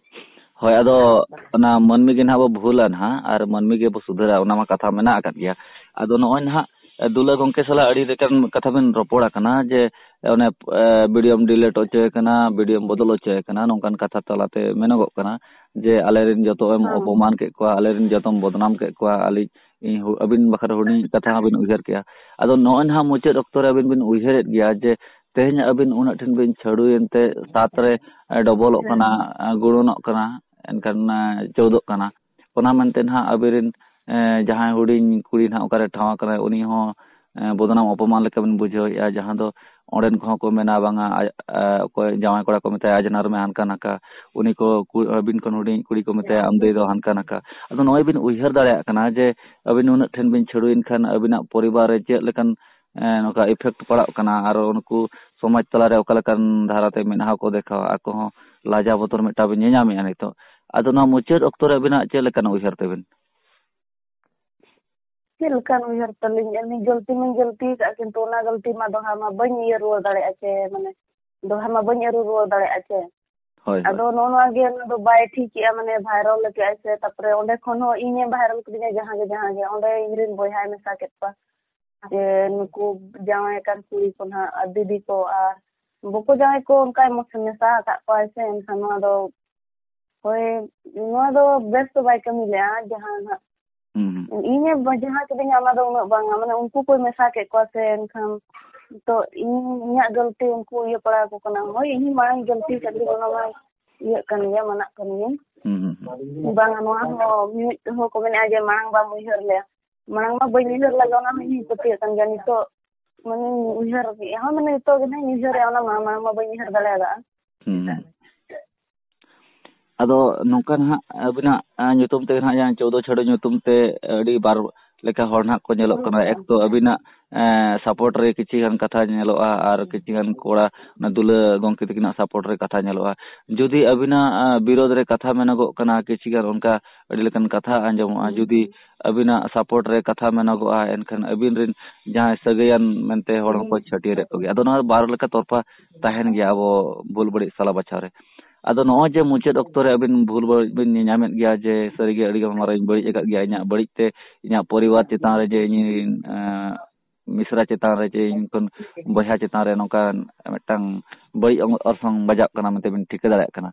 ᱦᱳᱭ, ᱟᱫᱚ ᱚᱱᱟ ᱢᱟᱹᱱᱢᱤ ᱜᱮ ᱱᱟᱦᱟᱜ ᱵᱚ ᱵᱷᱩᱞᱟ ᱱᱟᱦᱟᱜ, ᱟᱨ ᱢᱟᱹᱱᱢᱤ ᱜᱮ ᱵᱚ ᱥᱩᱫᱷᱟᱹᱨᱟ, ᱚᱱᱟ ᱢᱟ ᱠᱟᱛᱷᱟ ᱢᱮᱱᱟᱜ ᱟᱠᱟᱫ ᱜᱮᱭᱟ᱾ ᱟᱫᱚ ᱱᱚᱜᱼᱚᱭ ᱱᱟᱦᱟᱜ ᱫᱩᱞᱟᱹ ᱜᱚᱢᱠᱮ ᱥᱟᱞᱟᱜ ᱟᱹᱰᱤ ᱞᱮᱠᱟᱱ ᱠᱟᱛᱷᱟ ᱵᱤᱱ ᱨᱚᱯᱚᱲ ᱟᱠᱟᱱᱟ ᱡᱮ ᱚᱱᱮ, ᱮ, ᱵᱷᱤᱰᱤᱭᱳᱢ ᱰᱤᱞᱤᱴ ᱦᱚᱪᱚᱭᱮ ᱠᱟᱱᱟ, ᱵᱷᱤᱰᱤᱭᱳᱢ ᱵᱚᱫᱚᱞ ᱦᱚᱪᱚᱭᱮ ᱠᱟᱱᱟ, ᱱᱚᱝᱠᱟᱱ ᱠᱟᱛᱷᱟ ᱛᱟᱞᱟᱛᱮ ᱢᱮᱱᱚᱜᱚᱜ ᱠᱟᱱᱟ ᱡᱮ ᱟᱞᱮᱨᱮᱱ ᱡᱚᱛᱚ ᱮᱢ ᱦᱮᱸ᱾ ᱚᱯᱚᱢᱟᱱ ᱠᱮᱫ ᱠᱚᱣᱟ, ᱟᱞᱮᱨᱮᱱ ᱡᱚᱛᱚᱢ ᱵᱚᱫᱱᱟᱢ ᱠᱮᱫ ᱠᱚᱣᱟ, ᱟᱹᱞᱤᱧ, ᱤᱧ ᱦᱩ-, ᱟᱹᱵᱤᱱ ᱵᱟᱠᱷᱨᱟ ᱦᱩᱰᱤᱧ ᱠᱟᱛᱷᱟ ᱦᱚᱸ ᱵᱤᱱ ᱩᱭᱦᱟᱹᱨ ᱠᱮᱜᱼᱟ᱾ ᱟᱫᱚ ᱱᱚᱜᱼᱚᱭ ᱱᱟᱦᱟᱜ ᱢᱩᱪᱟᱹᱫ ᱚᱠᱛᱚ ᱨᱮ ᱟᱹᱵᱤᱱ ᱵᱤᱱ ᱩᱭᱦᱟᱹᱨᱮᱫ ᱜᱮᱭᱟ ᱡᱮ ᱛᱮᱦᱮᱧ ᱟᱹᱵᱤᱱ ᱩᱱᱟᱹᱜ ᱴᱷᱮᱱ ᱵᱤᱱ ᱪᱷᱟᱹᱲᱩᱭᱮᱱ ᱛᱮ ᱥᱟᱛ ᱨᱮ, ᱮ, ᱰᱚᱵᱚᱞᱚᱜ ᱦᱮᱸ᱾ ᱠᱟᱱᱟ, ᱮ, ᱜᱩᱬᱚᱱᱚᱜ ᱠᱟᱱᱟ, ᱮᱱᱠᱷᱟᱱ, ᱮ, ᱪᱳᱣᱫᱚᱜ ᱠᱟᱱᱟ᱾ ᱚᱱᱟ ᱢᱮᱱᱛᱮ ᱱᱟᱦᱟᱜ ᱟᱵᱮᱱ ᱨᱮᱱ, ᱮ, ᱡᱟᱦᱟᱸᱭ ᱦᱩᱰᱤᱧ ᱠᱩᱲᱤ ᱱᱟᱦᱟᱜ ᱚᱠᱟᱨᱮ ᱴᱷᱟᱶ ᱟᱠᱟᱱᱟᱭ, ᱩᱱᱤ ᱦᱚᱸ, ᱮ, ᱵᱚᱫᱱᱟᱢ ᱚᱯᱚᱢᱟᱱ ᱞᱮᱠᱟ ᱵᱮᱱ ᱵᱩᱡᱷᱟᱹᱣᱮᱫᱼᱟ, ᱡᱟᱦᱟᱸ ᱫᱚ ᱚᱸᱰᱮᱱ ᱠᱚᱦᱚᱸ ᱠᱚ ᱢᱮᱱᱟ, "ᱵᱟᱝᱟ, ᱟᱡ, ᱮ, ᱚᱠᱚᱭ ᱡᱟᱶᱟᱭ ᱠᱚᱲᱟ ᱠᱚ ᱢᱮᱛᱟᱭᱟ, ᱟᱡ ᱱᱟᱨ ᱢᱮ ᱦᱟᱱᱠᱟ ᱱᱟᱠᱟ", ᱩᱱᱤ ᱠᱚ ᱠᱩ-, ᱟᱹᱵᱤᱱ ᱠᱷᱚᱱ ᱦᱩᱰᱤᱧ ᱠᱩᱲᱤ ᱠᱚ ᱢᱮᱛᱟᱭᱟ, "ᱟᱢ ᱫᱟᱹᱭ ᱫᱚ ᱦᱟᱱᱠᱟ ᱱᱟᱠᱟ᱾" ᱟᱫᱚ ᱱᱚᱜᱼᱚᱭ ᱵᱤᱱ ᱩᱭᱦᱟᱹᱨ ᱫᱟᱲᱮᱭᱟᱜ ᱠᱟᱱᱟ ᱡᱮ ᱟᱹᱵᱤᱱ ᱩᱱᱟᱹᱜ ᱴᱷᱮᱱ ᱵᱤᱱ ᱪᱷᱟᱹᱲᱩᱭᱮᱱ ᱠᱷᱟᱱ ᱟᱹᱵᱤᱱᱟᱜ ᱯᱚᱨᱤᱵᱟᱨ ᱨᱮ ᱪᱮᱫ ᱞᱮᱠᱟᱱ, ᱮ, ᱱᱚᱝᱠᱟ ᱤᱯᱷᱮᱠᱴ ᱯᱟᱲᱟᱜ ᱠᱟᱱᱟ, ᱟᱨ ᱩᱱᱠᱩ ᱥᱚᱢᱟᱡᱽ ᱛᱟᱞᱟᱨᱮ ᱚᱠᱟ ᱞᱮᱠᱟᱱ ᱫᱷᱟᱨᱟᱛᱮ ᱢᱮᱫᱦᱟ ᱠᱚ ᱫᱮᱠᱷᱟᱣᱟ, ᱟᱠᱚ ᱦᱚᱸ ᱞᱟᱡᱟᱣ ᱵᱚᱛᱚᱨ ᱢᱤᱫᱴᱟᱝ ᱵᱤᱱ ᱧᱮᱧᱟᱢᱮᱫᱼᱟ ᱱᱤᱛᱚᱜ᱾ ᱟᱫᱚ ᱱᱚᱣᱟ ᱢᱩᱪᱟᱹᱫ ᱚᱠᱛᱚ ᱨᱮ ᱟᱹᱵᱤᱱᱟᱜ ᱪᱮᱫ ᱞᱮᱠᱟᱱ ᱩᱭᱦᱟᱹᱨ ᱛᱟᱹᱵᱤᱱ? ᱪᱮᱫ ᱞᱮᱠᱟᱱ ᱩᱭᱦᱟᱹᱨ ᱛᱟᱹᱞᱤᱧ? ᱟᱹᱞᱤᱧ ᱜᱟᱹᱞᱛᱤ ᱢᱟᱧ ᱜᱟᱹᱞᱛᱤ ᱟᱠᱟᱫ, ᱠᱤᱱᱛᱩ ᱚᱱᱟ ᱜᱟᱹᱞᱛᱤ ᱢᱟ ᱫᱚᱦᱲᱟ ᱢᱟ ᱵᱟᱹᱧ ᱤᱭᱟᱹ ᱨᱩᱣᱟᱹᱲ ᱫᱟᱲᱮᱭᱟᱜᱼᱟ ᱪᱮ, ᱢᱟᱱᱮ, ᱫᱚᱦᱲᱟ ᱢᱟ ᱵᱟᱹᱧ ᱟᱹᱨᱩ ᱨᱩᱣᱟᱹᱲ ᱫᱟᱲᱮᱭᱟᱜᱼᱟ ᱪᱮ᱾ ᱦᱳᱭ, ᱦᱳᱭ᱾ ᱟᱫᱚ ᱱᱚᱜᱼᱚ ᱱᱚᱣᱟ ᱜᱮ, ᱚᱱᱟ ᱫᱚ ᱵᱟᱭ ᱴᱷᱤᱠᱮᱜᱼᱟ, ᱢᱟᱱᱮ viral ᱠᱮᱜᱼᱟᱭ ᱥᱮ, ᱛᱟᱯᱚᱨᱮ ᱚᱸᱰᱮ ᱠᱷᱚᱱ ᱦᱚᱸ ᱤᱧᱮ viral ᱠᱤᱫᱤᱧᱟ, ᱡᱟᱦᱟᱸ ᱜᱮ, ᱡᱟᱦᱟᱸ ᱜᱮ, ᱚᱸᱰᱮ ᱤᱧ ᱨᱮᱱ ᱵᱚᱭᱦᱟᱭ ᱢᱮᱥᱟ ᱠᱮᱫ ᱠᱚᱣᱟ, ᱡᱮ ᱱᱩᱠᱩ ᱡᱟᱶᱟᱭ ᱟᱠᱟᱱ ᱠᱩᱲᱤ ᱠᱚ ᱱᱟᱦᱟᱜ, ᱟᱨ ᱫᱤᱫᱤ ᱠᱚ, ᱟᱨ ᱵᱚᱠᱚ ᱡᱟᱶᱟᱭ ᱠᱚ ᱚᱱᱠᱟᱭ ᱢᱚᱥ-, ᱢᱮᱥᱟ ᱟᱠᱟᱫ ᱠᱚᱣᱟᱭ ᱥᱮ, ᱮᱱᱠᱷᱟᱱ ᱱᱚᱣᱟ ᱫᱚ, ᱦᱳᱭ, ᱱᱚᱣᱟ ᱫᱚ ᱵᱮᱥ ᱫᱚ ᱵᱟᱭ ᱠᱟᱹᱢᱤ ᱞᱮᱜᱼᱟ, ᱡᱟᱦᱟᱸ ᱱᱟᱦᱟᱜ ᱦᱩᱸ, ᱦᱩᱸ᱾ ᱤᱧᱮ ᱵᱟᱡᱷᱟᱣ ᱠᱤᱫᱤᱧᱟ, ᱚᱱᱟ ᱫᱚ ᱩᱱᱟᱹᱜ ᱵᱟᱝᱟ, ᱢᱟᱱᱮ, ᱩᱱᱠᱩ ᱠᱚ ᱢᱮᱥᱟ ᱠᱮᱫ ᱠᱚᱣᱟ ᱥᱮ, ᱮᱱᱠᱷᱟᱱ ᱛᱚ ᱤᱧ, ᱤᱧᱟᱹᱜ ᱜᱟᱹᱞᱛᱤ ᱩᱱᱠᱩ ᱤᱭᱟᱹ ᱯᱟᱲᱟᱣ ᱟᱠᱚ ᱠᱟᱱᱟ᱾ ᱦᱳᱭ, ᱤᱧ ᱢᱟᱲᱟᱝ ᱜᱟᱹᱞᱛᱤ ᱠᱟᱫ ᱜᱤᱧ, ᱚᱱᱟ ᱢᱟ ᱤᱭᱟᱹᱜ ᱠᱟᱱ ᱜᱮᱭᱟ, ᱢᱟᱱᱟᱜ ᱠᱟᱱ ᱜᱤᱭᱟᱹᱧ᱾ ᱦᱩᱸ, ᱦᱩᱸ, ᱦᱩᱸ᱾ ᱵᱟᱝᱟ, ᱱᱚᱣᱟ ᱦᱚᱸ ᱢᱤᱢᱤᱫ ᱦᱚᱲ ᱠᱚ ᱢᱮᱱᱮᱫᱼᱟ ᱡᱮ ᱢᱟᱲᱟᱝ ᱵᱟᱢ ᱩᱭᱦᱟᱹᱨ ᱞᱮᱭᱟ᱾ ᱢᱟᱲᱟᱝ ᱢᱟ ᱵᱟᱹᱧ ᱩᱭᱦᱟᱹᱨ ᱞᱮᱫ, ᱚᱱᱟ ᱦᱚᱸ ᱤᱧ ᱯᱟᱹᱛᱭᱟᱹᱜ ᱠᱟᱱ ᱜᱮᱭᱟ᱾ ᱱᱤᱛᱚᱜ ᱢᱟᱱᱮᱧ ᱩᱭᱦᱟᱹᱨ ᱠᱮᱫᱼᱟ, ᱦᱚᱸ, ᱢᱟᱱᱮ ᱱᱤᱛᱚᱜ ᱜᱮ ᱱᱟᱦᱟᱜ ᱤᱧ ᱩᱭᱦᱟᱹᱨᱮᱫᱼᱟ, ᱚᱱᱟ ᱢᱟ ᱢᱟᱲᱟᱝ ᱢᱟ ᱵᱟᱹᱧ ᱩᱭᱦᱟᱹᱨ ᱫᱟᱲᱮᱭᱟᱫᱟ᱾ ᱦᱩᱸ, ᱦᱩᱸ᱾ ᱟᱫᱚ ᱱᱚᱝᱠᱟ ᱱᱟᱦᱟᱜ ᱟᱹᱵᱤᱱᱟᱜ, ᱟ, ᱧᱩᱛᱩᱢ ᱛᱮ ᱱᱟᱦᱟᱜ ᱡᱟᱦᱟᱸ ᱪᱳᱣᱫᱚ ᱪᱷᱟᱹᱰᱩ ᱧᱩᱛᱩᱢ ᱛᱮ ᱟᱹᱰᱤ ᱵᱟᱨ ᱞᱮᱠᱟ ᱦᱚᱲ ᱱᱟᱦᱟᱜ ᱠᱚ ᱧᱮᱞᱚᱜ ᱠᱟᱱᱟ᱾ ᱮᱠ ᱛᱚ ᱟᱹᱵᱤᱱᱟᱜ, ᱮ, support ᱨᱮ ᱠᱤᱪᱷᱤ ᱜᱟᱱ ᱠᱟᱛᱷᱟ ᱧᱮᱞᱚᱜᱼᱟ ᱟᱨ ᱠᱤᱪᱷᱤ ᱜᱟᱱ ᱠᱚᱲᱟ, ᱚᱱᱟ ᱫᱩᱞᱟᱹ ᱜᱚᱢᱠᱮ ᱛᱟᱹᱠᱤᱱᱟᱜ support ᱨᱮ ᱠᱟᱛᱷᱟ ᱧᱮᱞᱚᱜᱼᱟ᱾ ᱡᱩᱫᱤ ᱟᱹᱵᱤᱱᱟᱜ, ᱟ, ᱵᱤᱨᱳᱫᱷ ᱨᱮ ᱠᱟᱛᱷᱟ ᱢᱮᱱᱚᱜᱚᱜ ᱠᱟᱱᱟ, ᱠᱤᱪᱷᱤ ᱜᱟᱱ ᱚᱱᱠᱟ ᱟᱹᱰᱤ ᱞᱮᱠᱟᱱ ᱠᱟᱛᱷᱟ ᱟᱸᱡᱚᱢᱚᱜᱼᱟ᱾ ᱡᱩᱫᱤ ᱟᱹᱵᱤᱱᱟᱜ support ᱨᱮ ᱠᱟᱛᱷᱟ ᱢᱮᱱᱚᱜᱚᱜᱼᱟ, ᱮᱱᱠᱷᱟᱱ ᱟᱹᱵᱤᱱ ᱨᱮᱱ ᱡᱟᱦᱟᱸᱭ ᱥᱟᱹᱜᱟᱹᱭᱟᱱ ᱢᱮᱱᱛᱮ ᱦᱚᱲ ᱦᱚᱸᱠᱚ ᱪᱷᱟᱹᱴᱭᱟᱹᱨᱮᱫ ᱠᱚᱜᱮᱭᱟ᱾ ᱟᱫᱚ ᱱᱚᱣᱟ ᱵᱟᱨ ᱞᱮᱠᱟ ᱛᱚᱨᱯᱷᱟ ᱛᱟᱦᱮᱱ ᱜᱮᱭᱟ ᱟᱵᱚ ᱵᱷᱩᱞ ᱵᱟᱹᱲᱤᱡ ᱥᱟᱞᱟ ᱵᱟᱪᱷᱟᱣ ᱨᱮ᱾ ᱟᱫᱚ ᱱᱚᱜᱼᱚᱭ ᱡᱮ ᱢᱩᱪᱟᱹᱫ ᱚᱠᱛᱚ ᱨᱮ ᱟᱹᱵᱤᱱ ᱵᱷᱩᱞ ᱵᱟᱹᱲᱤᱡ ᱵᱤᱱ ᱧᱮᱧᱟᱢᱮᱫ ᱜᱮᱭᱟ ᱡᱮ ᱥᱟᱹᱨᱤᱜᱮ ᱟᱹᱰᱤ ᱜᱟᱱ ᱢᱟᱨᱟᱝ ᱵᱟᱹᱲᱤᱡ ᱟᱠᱟᱫ ᱜᱮᱭᱟ, ᱤᱧᱟᱹᱜ ᱵᱟᱹᱲᱤᱡ ᱛᱮ ᱤᱧᱟᱹᱜ ᱯᱚᱨᱤᱵᱟᱨ ᱪᱮᱛᱟᱱ ᱨᱮ ᱡᱮ ᱤᱧ, ᱮᱸ, ᱢᱤᱥᱨᱟ ᱪᱮᱛᱟᱱ ᱨᱮ ᱪᱮ ᱤᱧ ᱠᱷᱚᱱ ᱵᱚᱭᱦᱟ ᱪᱮᱛᱟᱱ ᱨᱮ ᱱᱚᱝᱠᱟᱱ ᱢᱤᱫᱴᱟᱝ ᱵᱟᱹᱲᱤᱡ ᱚᱝ-, ᱚᱨᱥᱚᱝ ᱵᱟᱡᱟᱜ ᱠᱟᱱᱟ ᱢᱮᱱᱛᱮ ᱵᱤᱱ ᱴᱷᱤᱠᱟᱹ ᱫᱟᱲᱮᱭᱟᱜ ᱠᱟᱱᱟ᱾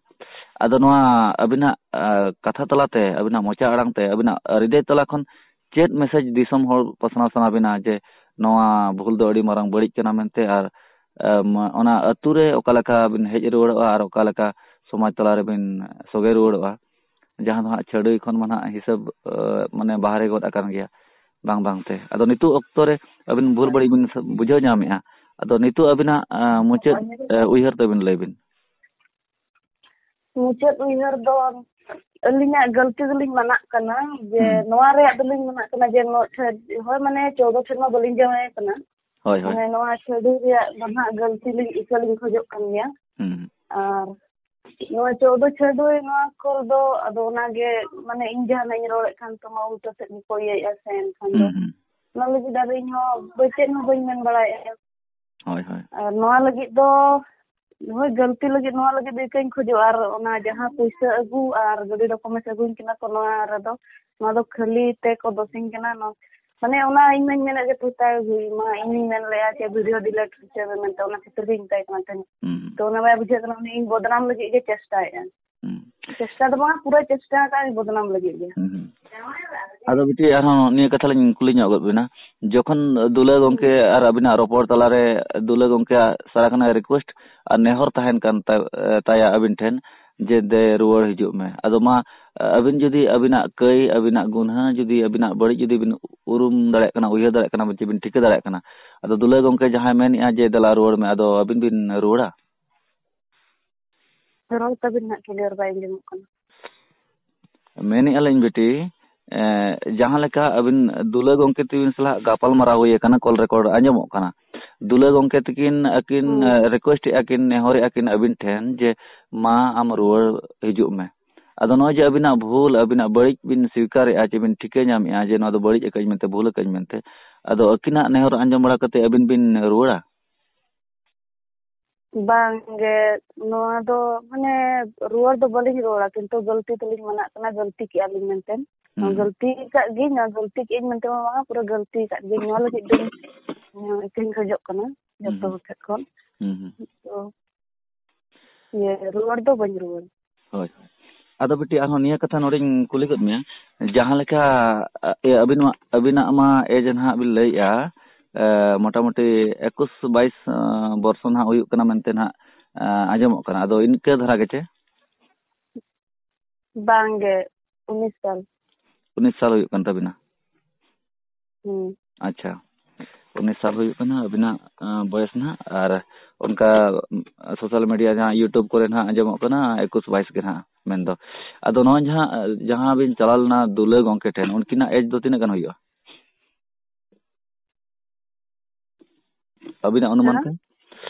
ᱟᱫᱚ ᱱᱚᱣᱟ ᱟᱹᱵᱤᱱᱟᱜ, ᱟ, ᱠᱟᱛᱷᱟ ᱛᱟᱞᱟᱛᱮ, ᱟᱹᱵᱤᱱᱟᱜ ᱢᱚᱪᱟ ᱟᱲᱟᱝ ᱛᱮ, ᱟᱹᱵᱤᱱᱟᱜ ᱦᱨᱤᱫᱟᱹᱭ ᱛᱟᱞᱟ ᱠᱷᱚᱱ ᱪᱮᱫ message ᱫᱤᱥᱚᱢ ᱦᱚᱲ ᱯᱟᱥᱱᱟᱣ ᱥᱟᱱᱟ ᱵᱤᱱᱟ ᱡᱮ ᱱᱚᱣᱟ ᱵᱷᱩᱞ ᱫᱚ ᱟᱹᱰᱤ ᱢᱟᱨᱟᱝ ᱵᱟᱹᱲᱤᱡ ᱠᱟᱱᱟ ᱢᱮᱱᱛᱮ, ᱟᱨ, ᱟᱢ, ᱚᱱᱟ ᱟᱹᱛᱩ ᱨᱮ ᱚᱠᱟ ᱞᱮᱠᱟ ᱵᱤᱱ ᱦᱮᱡ ᱨᱩᱣᱟᱹᱲᱚᱜᱼᱟ ᱟᱨ ᱚᱠᱟ ᱞᱮᱠᱟ ᱥᱚᱢᱟᱡᱽ ᱛᱟᱞᱟ ᱨᱮᱵᱤᱱ ᱥᱚᱜᱮ ᱨᱩᱣᱟᱹᱲᱚᱜᱼᱟ? ᱡᱟᱦᱟᱸ ᱫᱚ ᱦᱟᱸᱜ ᱪᱷᱟᱹᱰᱩᱭ ᱠᱷᱚᱱ ᱢᱟ ᱱᱟᱦᱟᱜ ᱦᱤᱥᱟᱹᱵ, ᱮ, ᱢᱟᱱᱮ ᱵᱟᱦᱨᱮ ᱜᱚᱫ ᱟᱠᱟᱱ ᱜᱮᱭᱟ, ᱵᱟᱝ ᱵᱟᱝᱛᱮ᱾ ᱟᱫᱚ ᱱᱤᱛᱚᱜ ᱚᱠᱛᱚ ᱨᱮ ᱟᱹᱵᱤᱱ ᱵᱷᱩᱞ ᱵᱟᱹᱲᱤᱡ ᱵᱤᱱ ᱥ-, ᱵᱩᱡᱷᱟᱹᱣ ᱧᱟᱢᱮᱫᱼᱟ᱾ ᱟᱫᱚ ᱱᱤᱛᱚᱜ ᱟᱹᱵᱤᱱᱟᱜ, ᱮ, ᱢᱩᱪᱟᱹᱫ, ᱮ, ᱩᱭᱦᱟᱹᱨ ᱛᱟᱹᱵᱤᱱ ᱞᱟᱹᱭ ᱵᱤᱱ᱾ ᱢᱩᱪᱟᱹᱫ ᱩᱭᱦᱟᱹᱨ ᱫᱚ ᱟᱹᱞᱤᱧᱟᱜ ᱜᱟᱹᱞᱛᱤ ᱫᱚᱞᱤᱧ ᱢᱟᱱᱟᱜ ᱠᱟᱱᱟ, ᱡᱮ ᱦᱩᱸ᱾ ᱱᱚᱣᱟ ᱨᱮᱭᱟᱜ ᱫᱚᱞᱤᱧ ᱢᱟᱱᱟᱜ ᱠᱟᱱᱟ ᱡᱮ ᱱᱚᱣᱟ ᱴᱷᱮᱱ, ᱦᱳᱭ, ᱢᱟᱱᱮ ᱪᱳᱣᱫᱚ ᱥᱮᱨᱢᱟ ᱵᱟᱹᱞᱤᱧ ᱡᱟᱶᱟᱭ ᱠᱟᱱᱟ᱾ ᱦᱳᱭ, ᱦᱳᱭ᱾ ᱢᱟᱱᱮ ᱱᱚᱣᱟ ᱪᱷᱟᱹᱰᱩᱭ ᱨᱮᱭᱟᱜ ᱫᱚ ᱱᱟᱦᱟᱜ ᱜᱟᱹᱞᱛᱤ ᱞᱤᱧ ᱤᱠᱟᱹ ᱞᱤᱧ ᱠᱷᱚᱡᱚᱜ ᱠᱟᱱ ᱜᱮᱭᱟ᱾ ᱦᱩᱸ᱾ ᱟᱨ ᱱᱚᱣᱟ ᱪᱳᱣᱫᱚ ᱪᱷᱟᱹᱰᱩᱭ ᱱᱚᱣᱟ ᱠᱚᱨᱮ ᱫᱚ ᱟᱫᱚ ᱚᱱᱟᱜᱮ, ᱢᱟᱱᱮ ᱤᱧ ᱡᱟᱦᱟᱱᱟᱜ ᱤᱧ ᱨᱚᱲᱮᱫ ᱠᱷᱟᱱ ᱛᱚ ᱢᱟ ᱩᱞᱴᱟᱹ ᱥᱮᱫ ᱜᱮᱠᱚ ᱤᱭᱟᱹᱭᱮᱫᱼᱟ ᱥᱮ, ᱮᱱᱠᱷᱟᱱ ᱫᱚ ᱦᱩᱸ, ᱦᱩᱸ᱾ ᱚᱱᱟ ᱞᱟᱹᱜᱤᱫ ᱟᱫᱚ ᱤᱧ ᱦᱚᱸ ᱵᱟᱹ-, ᱪᱮᱫ ᱦᱚᱸ ᱵᱟᱹᱧ ᱢᱮᱱ ᱵᱟᱲᱟᱭᱮᱫᱼᱟ᱾ ᱦᱳᱭ, ᱦᱳᱭ᱾ ᱟᱨ ᱱᱚᱣᱟ ᱞᱟᱹᱜᱤᱫ ᱫᱚ ᱦᱳᱭ, ᱜᱟᱹᱞᱛᱤ ᱞᱟᱹᱜᱤᱫ, ᱱᱚᱣᱟ ᱞᱟᱹᱜᱤᱫ ᱫᱚ ᱤᱠᱟᱹᱧ ᱠᱷᱚᱡᱚᱜᱼᱟ᱾ ᱟᱨ ᱚᱱᱟ ᱡᱟᱦᱟᱸ ᱯᱩᱭᱥᱟᱹ ᱟᱹᱜᱩ ᱟᱨ ᱜᱟᱹᱰᱤ ᱰᱚᱠᱩᱢᱮᱱᱴᱥ ᱟᱹᱜᱩᱧ ᱠᱟᱱᱟ ᱠᱚ, ᱱᱚᱣᱟ ᱨᱮᱫᱚ, ᱱᱚᱣᱟ ᱫᱚ ᱠᱷᱟᱹᱞᱤ ᱛᱮᱠᱚ ᱫᱳᱥᱤᱧ ᱠᱟᱱᱟ᱾ ᱱᱚᱣᱟ, ᱢᱟᱱᱮ, ᱚᱱᱟ ᱤᱧ ᱢᱟᱧ ᱢᱮᱱᱮᱫ ᱡᱮ ᱯᱚᱭᱥᱟ ᱟᱹᱜᱩᱭ ᱢᱟ, ᱤᱧᱤᱧ ᱢᱮᱱ ᱞᱮᱫᱼᱟ ᱡᱮ ᱵᱷᱤᱰᱤᱭᱳ ᱰᱤᱞᱤᱴ ᱦᱚᱪᱚᱭ ᱢᱮ ᱢᱮᱱᱛᱮ, ᱚᱱᱟ ᱠᱷᱟᱹᱛᱤᱨ ᱜᱤᱧ ᱢᱮᱛᱟᱭ ᱠᱟᱱᱟ ᱛᱟᱦᱮᱸᱫ᱾ ᱦᱩᱸ᱾ ᱛᱚ ᱚᱱᱟ ᱵᱟᱭ ᱵᱩᱡᱷᱟᱹᱜ ᱠᱟᱱᱟ, ᱩᱱᱤ ᱤᱧ ᱵᱚᱫᱱᱟᱢ ᱞᱟᱹᱜᱤᱫ ᱜᱮ ᱪᱮᱥᱴᱟᱭᱮᱫᱼᱟ᱾ ᱦᱩᱸ᱾ ᱪᱮᱥᱴᱟ ᱫᱚ ᱵᱟᱝᱟ, ᱯᱩᱨᱟᱹ ᱪᱮᱥᱴᱟ ᱟᱠᱟᱫ ᱟᱹᱧ ᱵᱚᱫᱱᱟᱢ ᱞᱟᱹᱜᱤᱫ ᱜᱮ᱾ ᱦᱩᱸ, ᱦᱩᱸ᱾ ᱟᱫᱚ ᱵᱤᱴᱤ, ᱟᱨᱦᱚᱸ ᱱᱤᱭᱟᱹ ᱠᱟᱛᱷᱟ ᱞᱤᱧ ᱠᱩᱞᱤ ᱧᱚᱜ ᱜᱚᱫ ᱵᱤᱱᱟ, ᱡᱚᱠᱷᱚᱱ ᱫᱩᱞᱟᱹ ᱜᱚᱢᱠᱮ ᱟᱨ ᱟᱹᱵᱤᱱᱟᱜ ᱨᱚᱯᱚᱲ ᱛᱟᱞᱟᱨᱮ ᱫᱩᱞᱟᱹ ᱜᱚᱢᱠᱮᱭᱟᱜ ᱥᱟᱨᱟ ᱠᱷᱚᱱᱟᱜ ᱨᱤᱠᱩᱭᱮᱥᱴ ᱟᱨ ᱱᱮᱦᱚᱨ ᱛᱟᱦᱮᱱ ᱠᱟᱱ ᱛᱟ-, ᱛᱟᱭᱟ ᱟᱹᱵᱤᱱ ᱴᱷᱮᱱ, ᱡᱮ ᱫᱮ ᱨᱩᱣᱟᱹᱲ ᱦᱤᱡᱩᱜ ᱢᱮ᱾ ᱟᱫᱚ ᱢᱟ, ᱟᱹᱵᱤᱱ ᱡᱩᱫᱤ ᱟᱹᱵᱤᱱᱟᱜ ᱠᱟᱹᱭ, ᱟᱹᱵᱤᱱᱟᱜ ᱜᱩᱱᱦᱟᱹ, ᱡᱩᱫᱤ ᱟᱹᱵᱤᱱᱟᱜ ᱵᱟᱹᱲᱤᱡ ᱡᱩᱫᱤ ᱵᱤᱱ ᱩᱨᱩᱢ ᱫᱟᱲᱮᱭᱟᱜ ᱠᱟᱱᱟ, ᱩᱭᱦᱟᱹᱨ ᱫᱟᱲᱮᱭᱟᱜ ᱠᱟᱱᱟ ᱵᱤᱱ, ᱪᱮ ᱵᱤᱱ ᱴᱷᱤᱠᱟᱹ ᱫᱟᱲᱮᱭᱟᱜ ᱠᱟᱱᱟ, ᱟᱫᱚ ᱫᱩᱞᱟᱹ ᱜᱚᱢᱠᱮ ᱡᱟᱦᱟᱸᱭ ᱢᱮᱱᱮᱫᱼᱟ ᱡᱮ ᱫᱮᱞᱟ ᱨᱩᱣᱟᱹᱲ ᱢᱮ, ᱟᱫᱚ ᱟᱹᱵᱤᱱ ᱵᱤᱱ ᱨᱩᱣᱟᱹᱲᱟ? ᱨᱚᱲ ᱛᱟᱵᱤᱱ ᱱᱟᱜ ᱠᱞᱤᱭᱟᱨ ᱵᱟᱭ ᱟᱸᱡᱚᱢᱚᱜ ᱠᱟᱱᱟ᱾ ᱢᱮᱱᱮᱫᱼᱟ ᱞᱤᱧ ᱵᱤᱴᱤ, ᱮ, ᱡᱟᱦᱟᱸ ᱞᱮᱠᱟ ᱟᱹᱵᱤᱱ ᱫᱩᱞᱟᱹ ᱜᱚᱢᱠᱮ ᱛᱟᱹᱵᱤᱱ ᱥᱟᱞᱟᱜ ᱜᱟᱯᱟᱞ ᱢᱟᱨᱟᱣ ᱦᱩᱭ ᱟᱠᱟᱱᱟ, ᱠᱚᱞ ᱨᱮᱠᱚᱨᱰ ᱟᱸᱡᱚᱢᱚᱜ ᱠᱟᱱᱟ, ᱫᱩᱞᱟᱹ ᱜᱚᱢᱠᱮ ᱛᱟᱹᱠᱤᱱ ᱟᱹᱠᱤᱱ, ᱦᱩᱸ᱾ ᱮ, ᱨᱤᱠᱩᱭᱮᱥᱴ ᱮᱫᱼᱟ ᱠᱤᱱ, ᱱᱮᱦᱚᱨᱮᱫᱼᱟ ᱠᱤᱱ ᱟᱹᱵᱤᱱ ᱴᱷᱮᱱ ᱡᱮ, "ᱢᱟ, ᱟᱢ ᱨᱩᱣᱟᱹᱲ ᱦᱤᱡᱩᱜ ᱢᱮ᱾" ᱟᱫᱚ ᱱᱚᱜᱼᱚᱭ ᱡᱮ ᱟᱹᱵᱤᱱᱟᱜ ᱵᱷᱩᱞ, ᱟᱹᱵᱤᱱᱟᱜ ᱵᱟᱹᱲᱤᱡ ᱵᱤᱱ ᱥᱤᱠᱟᱨᱮᱫᱼᱟ, ᱪᱮ ᱵᱤᱱ ᱴᱷᱤᱠᱟᱹ ᱧᱟᱢᱮᱫᱼᱟ ᱡᱮ ᱱᱚᱣᱟ ᱫᱚ ᱵᱟᱹᱲᱤᱡ ᱟᱠᱟᱫᱟᱹᱧ ᱢᱮᱱᱛᱮ, ᱵᱷᱩᱞ ᱟᱠᱟᱫᱟᱹᱧ ᱢᱮᱱᱛᱮ, ᱟᱫᱚ ᱟᱹᱠᱤᱱᱟᱜ ᱱᱮᱦᱚᱨ ᱟᱸᱡᱚᱢ ᱵᱟᱲᱟ ᱠᱟᱛᱮ ᱟᱹᱵᱤᱱ ᱵᱤᱱ ᱨᱩᱣᱟᱹᱲᱟ? ᱵᱟᱝ ᱜᱮ, ᱱᱚᱣᱟ ᱫᱚ, ᱢᱟᱱᱮ, ᱨᱩᱣᱟᱹᱲ ᱫᱚ ᱵᱟᱹᱞᱤᱧ ᱨᱩᱣᱟᱹᱲᱟ, ᱠᱤᱱᱛᱩ ᱜᱟᱹᱞᱛᱤ ᱛᱮᱞᱤᱧ ᱢᱟᱱᱟᱜ ᱠᱟᱱᱟ, ᱜᱟᱹᱞᱛᱤ ᱠᱮᱜᱼᱟ ᱞᱤᱧ ᱢᱮᱱᱛᱮ᱾ ᱦᱩᱸ᱾ ᱜᱟᱹᱞᱛᱤ ᱟᱠᱟᱫ ᱜᱤᱧ, ᱟᱨ ᱜᱟᱹᱞᱛᱤ ᱠᱮᱜᱼᱟᱹᱧ ᱢᱮᱱᱛᱮ ᱢᱟ ᱵᱟᱝᱟ, ᱯᱩᱨᱟᱹ ᱜᱟᱹᱞᱛᱤ ᱟᱠᱟᱫ ᱜᱤᱧ᱾ ᱱᱚᱣᱟ ᱞᱟᱹᱜᱤᱫ ᱫᱚᱧ, ᱤᱠᱟᱹᱧ ᱠᱷᱚᱡᱚᱜ ᱠᱟᱱᱟ ᱡᱚᱛᱚ ᱦᱩᱸ᱾ ᱦᱚᱲ ᱴᱷᱮᱱ ᱠᱷᱚᱱ᱾ ᱦᱩᱸ, ᱦᱩᱸ᱾ ᱛᱚ, ᱤᱭᱟᱹ, ᱨᱩᱣᱟᱹᱲ ᱫᱚ ᱵᱟᱹᱧ ᱨᱩᱣᱟᱹᱲ᱾ ᱦᱳᱭ, ᱦᱳᱭ᱾ ᱟᱫᱚ ᱵᱤᱴᱤ, ᱟᱨᱦᱚᱸ ᱱᱤᱭᱟᱹ ᱠᱟᱛᱷᱟ ᱱᱚᱰᱮᱧ ᱠᱩᱞᱤ ᱜᱚᱫ ᱢᱮᱭᱟ, ᱡᱟᱦᱟᱸ ᱞᱮᱠᱟ, ᱮ, ᱟᱹᱵᱤᱱᱟᱜ, ᱟᱹᱵᱤᱱᱟᱜ ᱢᱟ ᱮᱡᱽ ᱱᱟᱦᱟᱜ ᱵᱤᱱ ᱞᱟᱹᱭᱮᱜᱼᱟ, ᱮ, ᱢᱚᱴᱟᱢᱩᱴᱤ ᱮᱠᱩᱥ ᱵᱟᱭᱤᱥ, ᱮ, ᱵᱚᱨᱥᱚ ᱱᱟᱦᱟᱜ ᱦᱩᱭᱩᱜ ᱠᱟᱱᱟ ᱢᱮᱱᱛᱮ ᱱᱟᱦᱟᱜ, ᱮ, ᱟᱸᱡᱚᱢᱚᱜ ᱠᱟᱱᱟ᱾ ᱟᱫᱚ ᱤᱱᱠᱟᱹ ᱫᱷᱟᱨᱟ ᱜᱮᱪᱮ? ᱵᱟᱝ ᱜᱮ, ᱩᱱᱤᱥ ᱥᱟᱞ᱾ ᱩᱱᱤᱥ ᱥᱟᱞ ᱦᱩᱭᱩᱜ ᱠᱟᱱ ᱛᱟᱵᱤᱱᱟ? ᱦᱩᱸ᱾ ᱟᱪᱪᱷᱟ, ᱩᱱᱤᱥ ᱥᱟᱞ ᱦᱩᱭᱩᱜ ᱠᱟᱱᱟ ᱟᱹᱵᱤᱱᱟᱜ, ᱟᱸ, ᱵᱚᱭᱮᱥ ᱱᱟᱦᱟᱜ, ᱟᱨ ᱚᱱᱠᱟ, ᱩᱢ, social media ᱡᱟᱦᱟᱸ YouTube ᱠᱚᱨᱮ ᱱᱟᱦᱟᱜ ᱟᱸᱡᱚᱢᱚᱜ ᱠᱟᱱᱟ ᱮᱠᱩᱥ ᱵᱟᱭᱤᱥ ᱜᱮ ᱱᱟᱦᱟᱜ ᱢᱮᱱᱫᱚ᱾ ᱟᱫᱚ ᱱᱚᱜᱼᱚᱭ ᱡᱟᱦᱟᱸ, ᱡᱟᱦᱟᱸ ᱵᱤᱱ ᱪᱟᱞᱟᱣ ᱞᱮᱱᱟ ᱫᱩᱞᱟᱹ ᱜᱚᱢᱠᱮ ᱴᱷᱮᱱ, ᱩᱱᱠᱤᱱᱟᱜ ᱮᱡᱽ ᱫᱚ ᱛᱤᱱᱟᱹᱜ ᱜᱟᱱ ᱦᱩᱭᱩᱜᱼᱟ? ᱟᱹᱵᱤᱱᱟᱜ ᱚᱱᱩᱢᱟᱱ ᱦᱮᱸ? ᱛᱮ?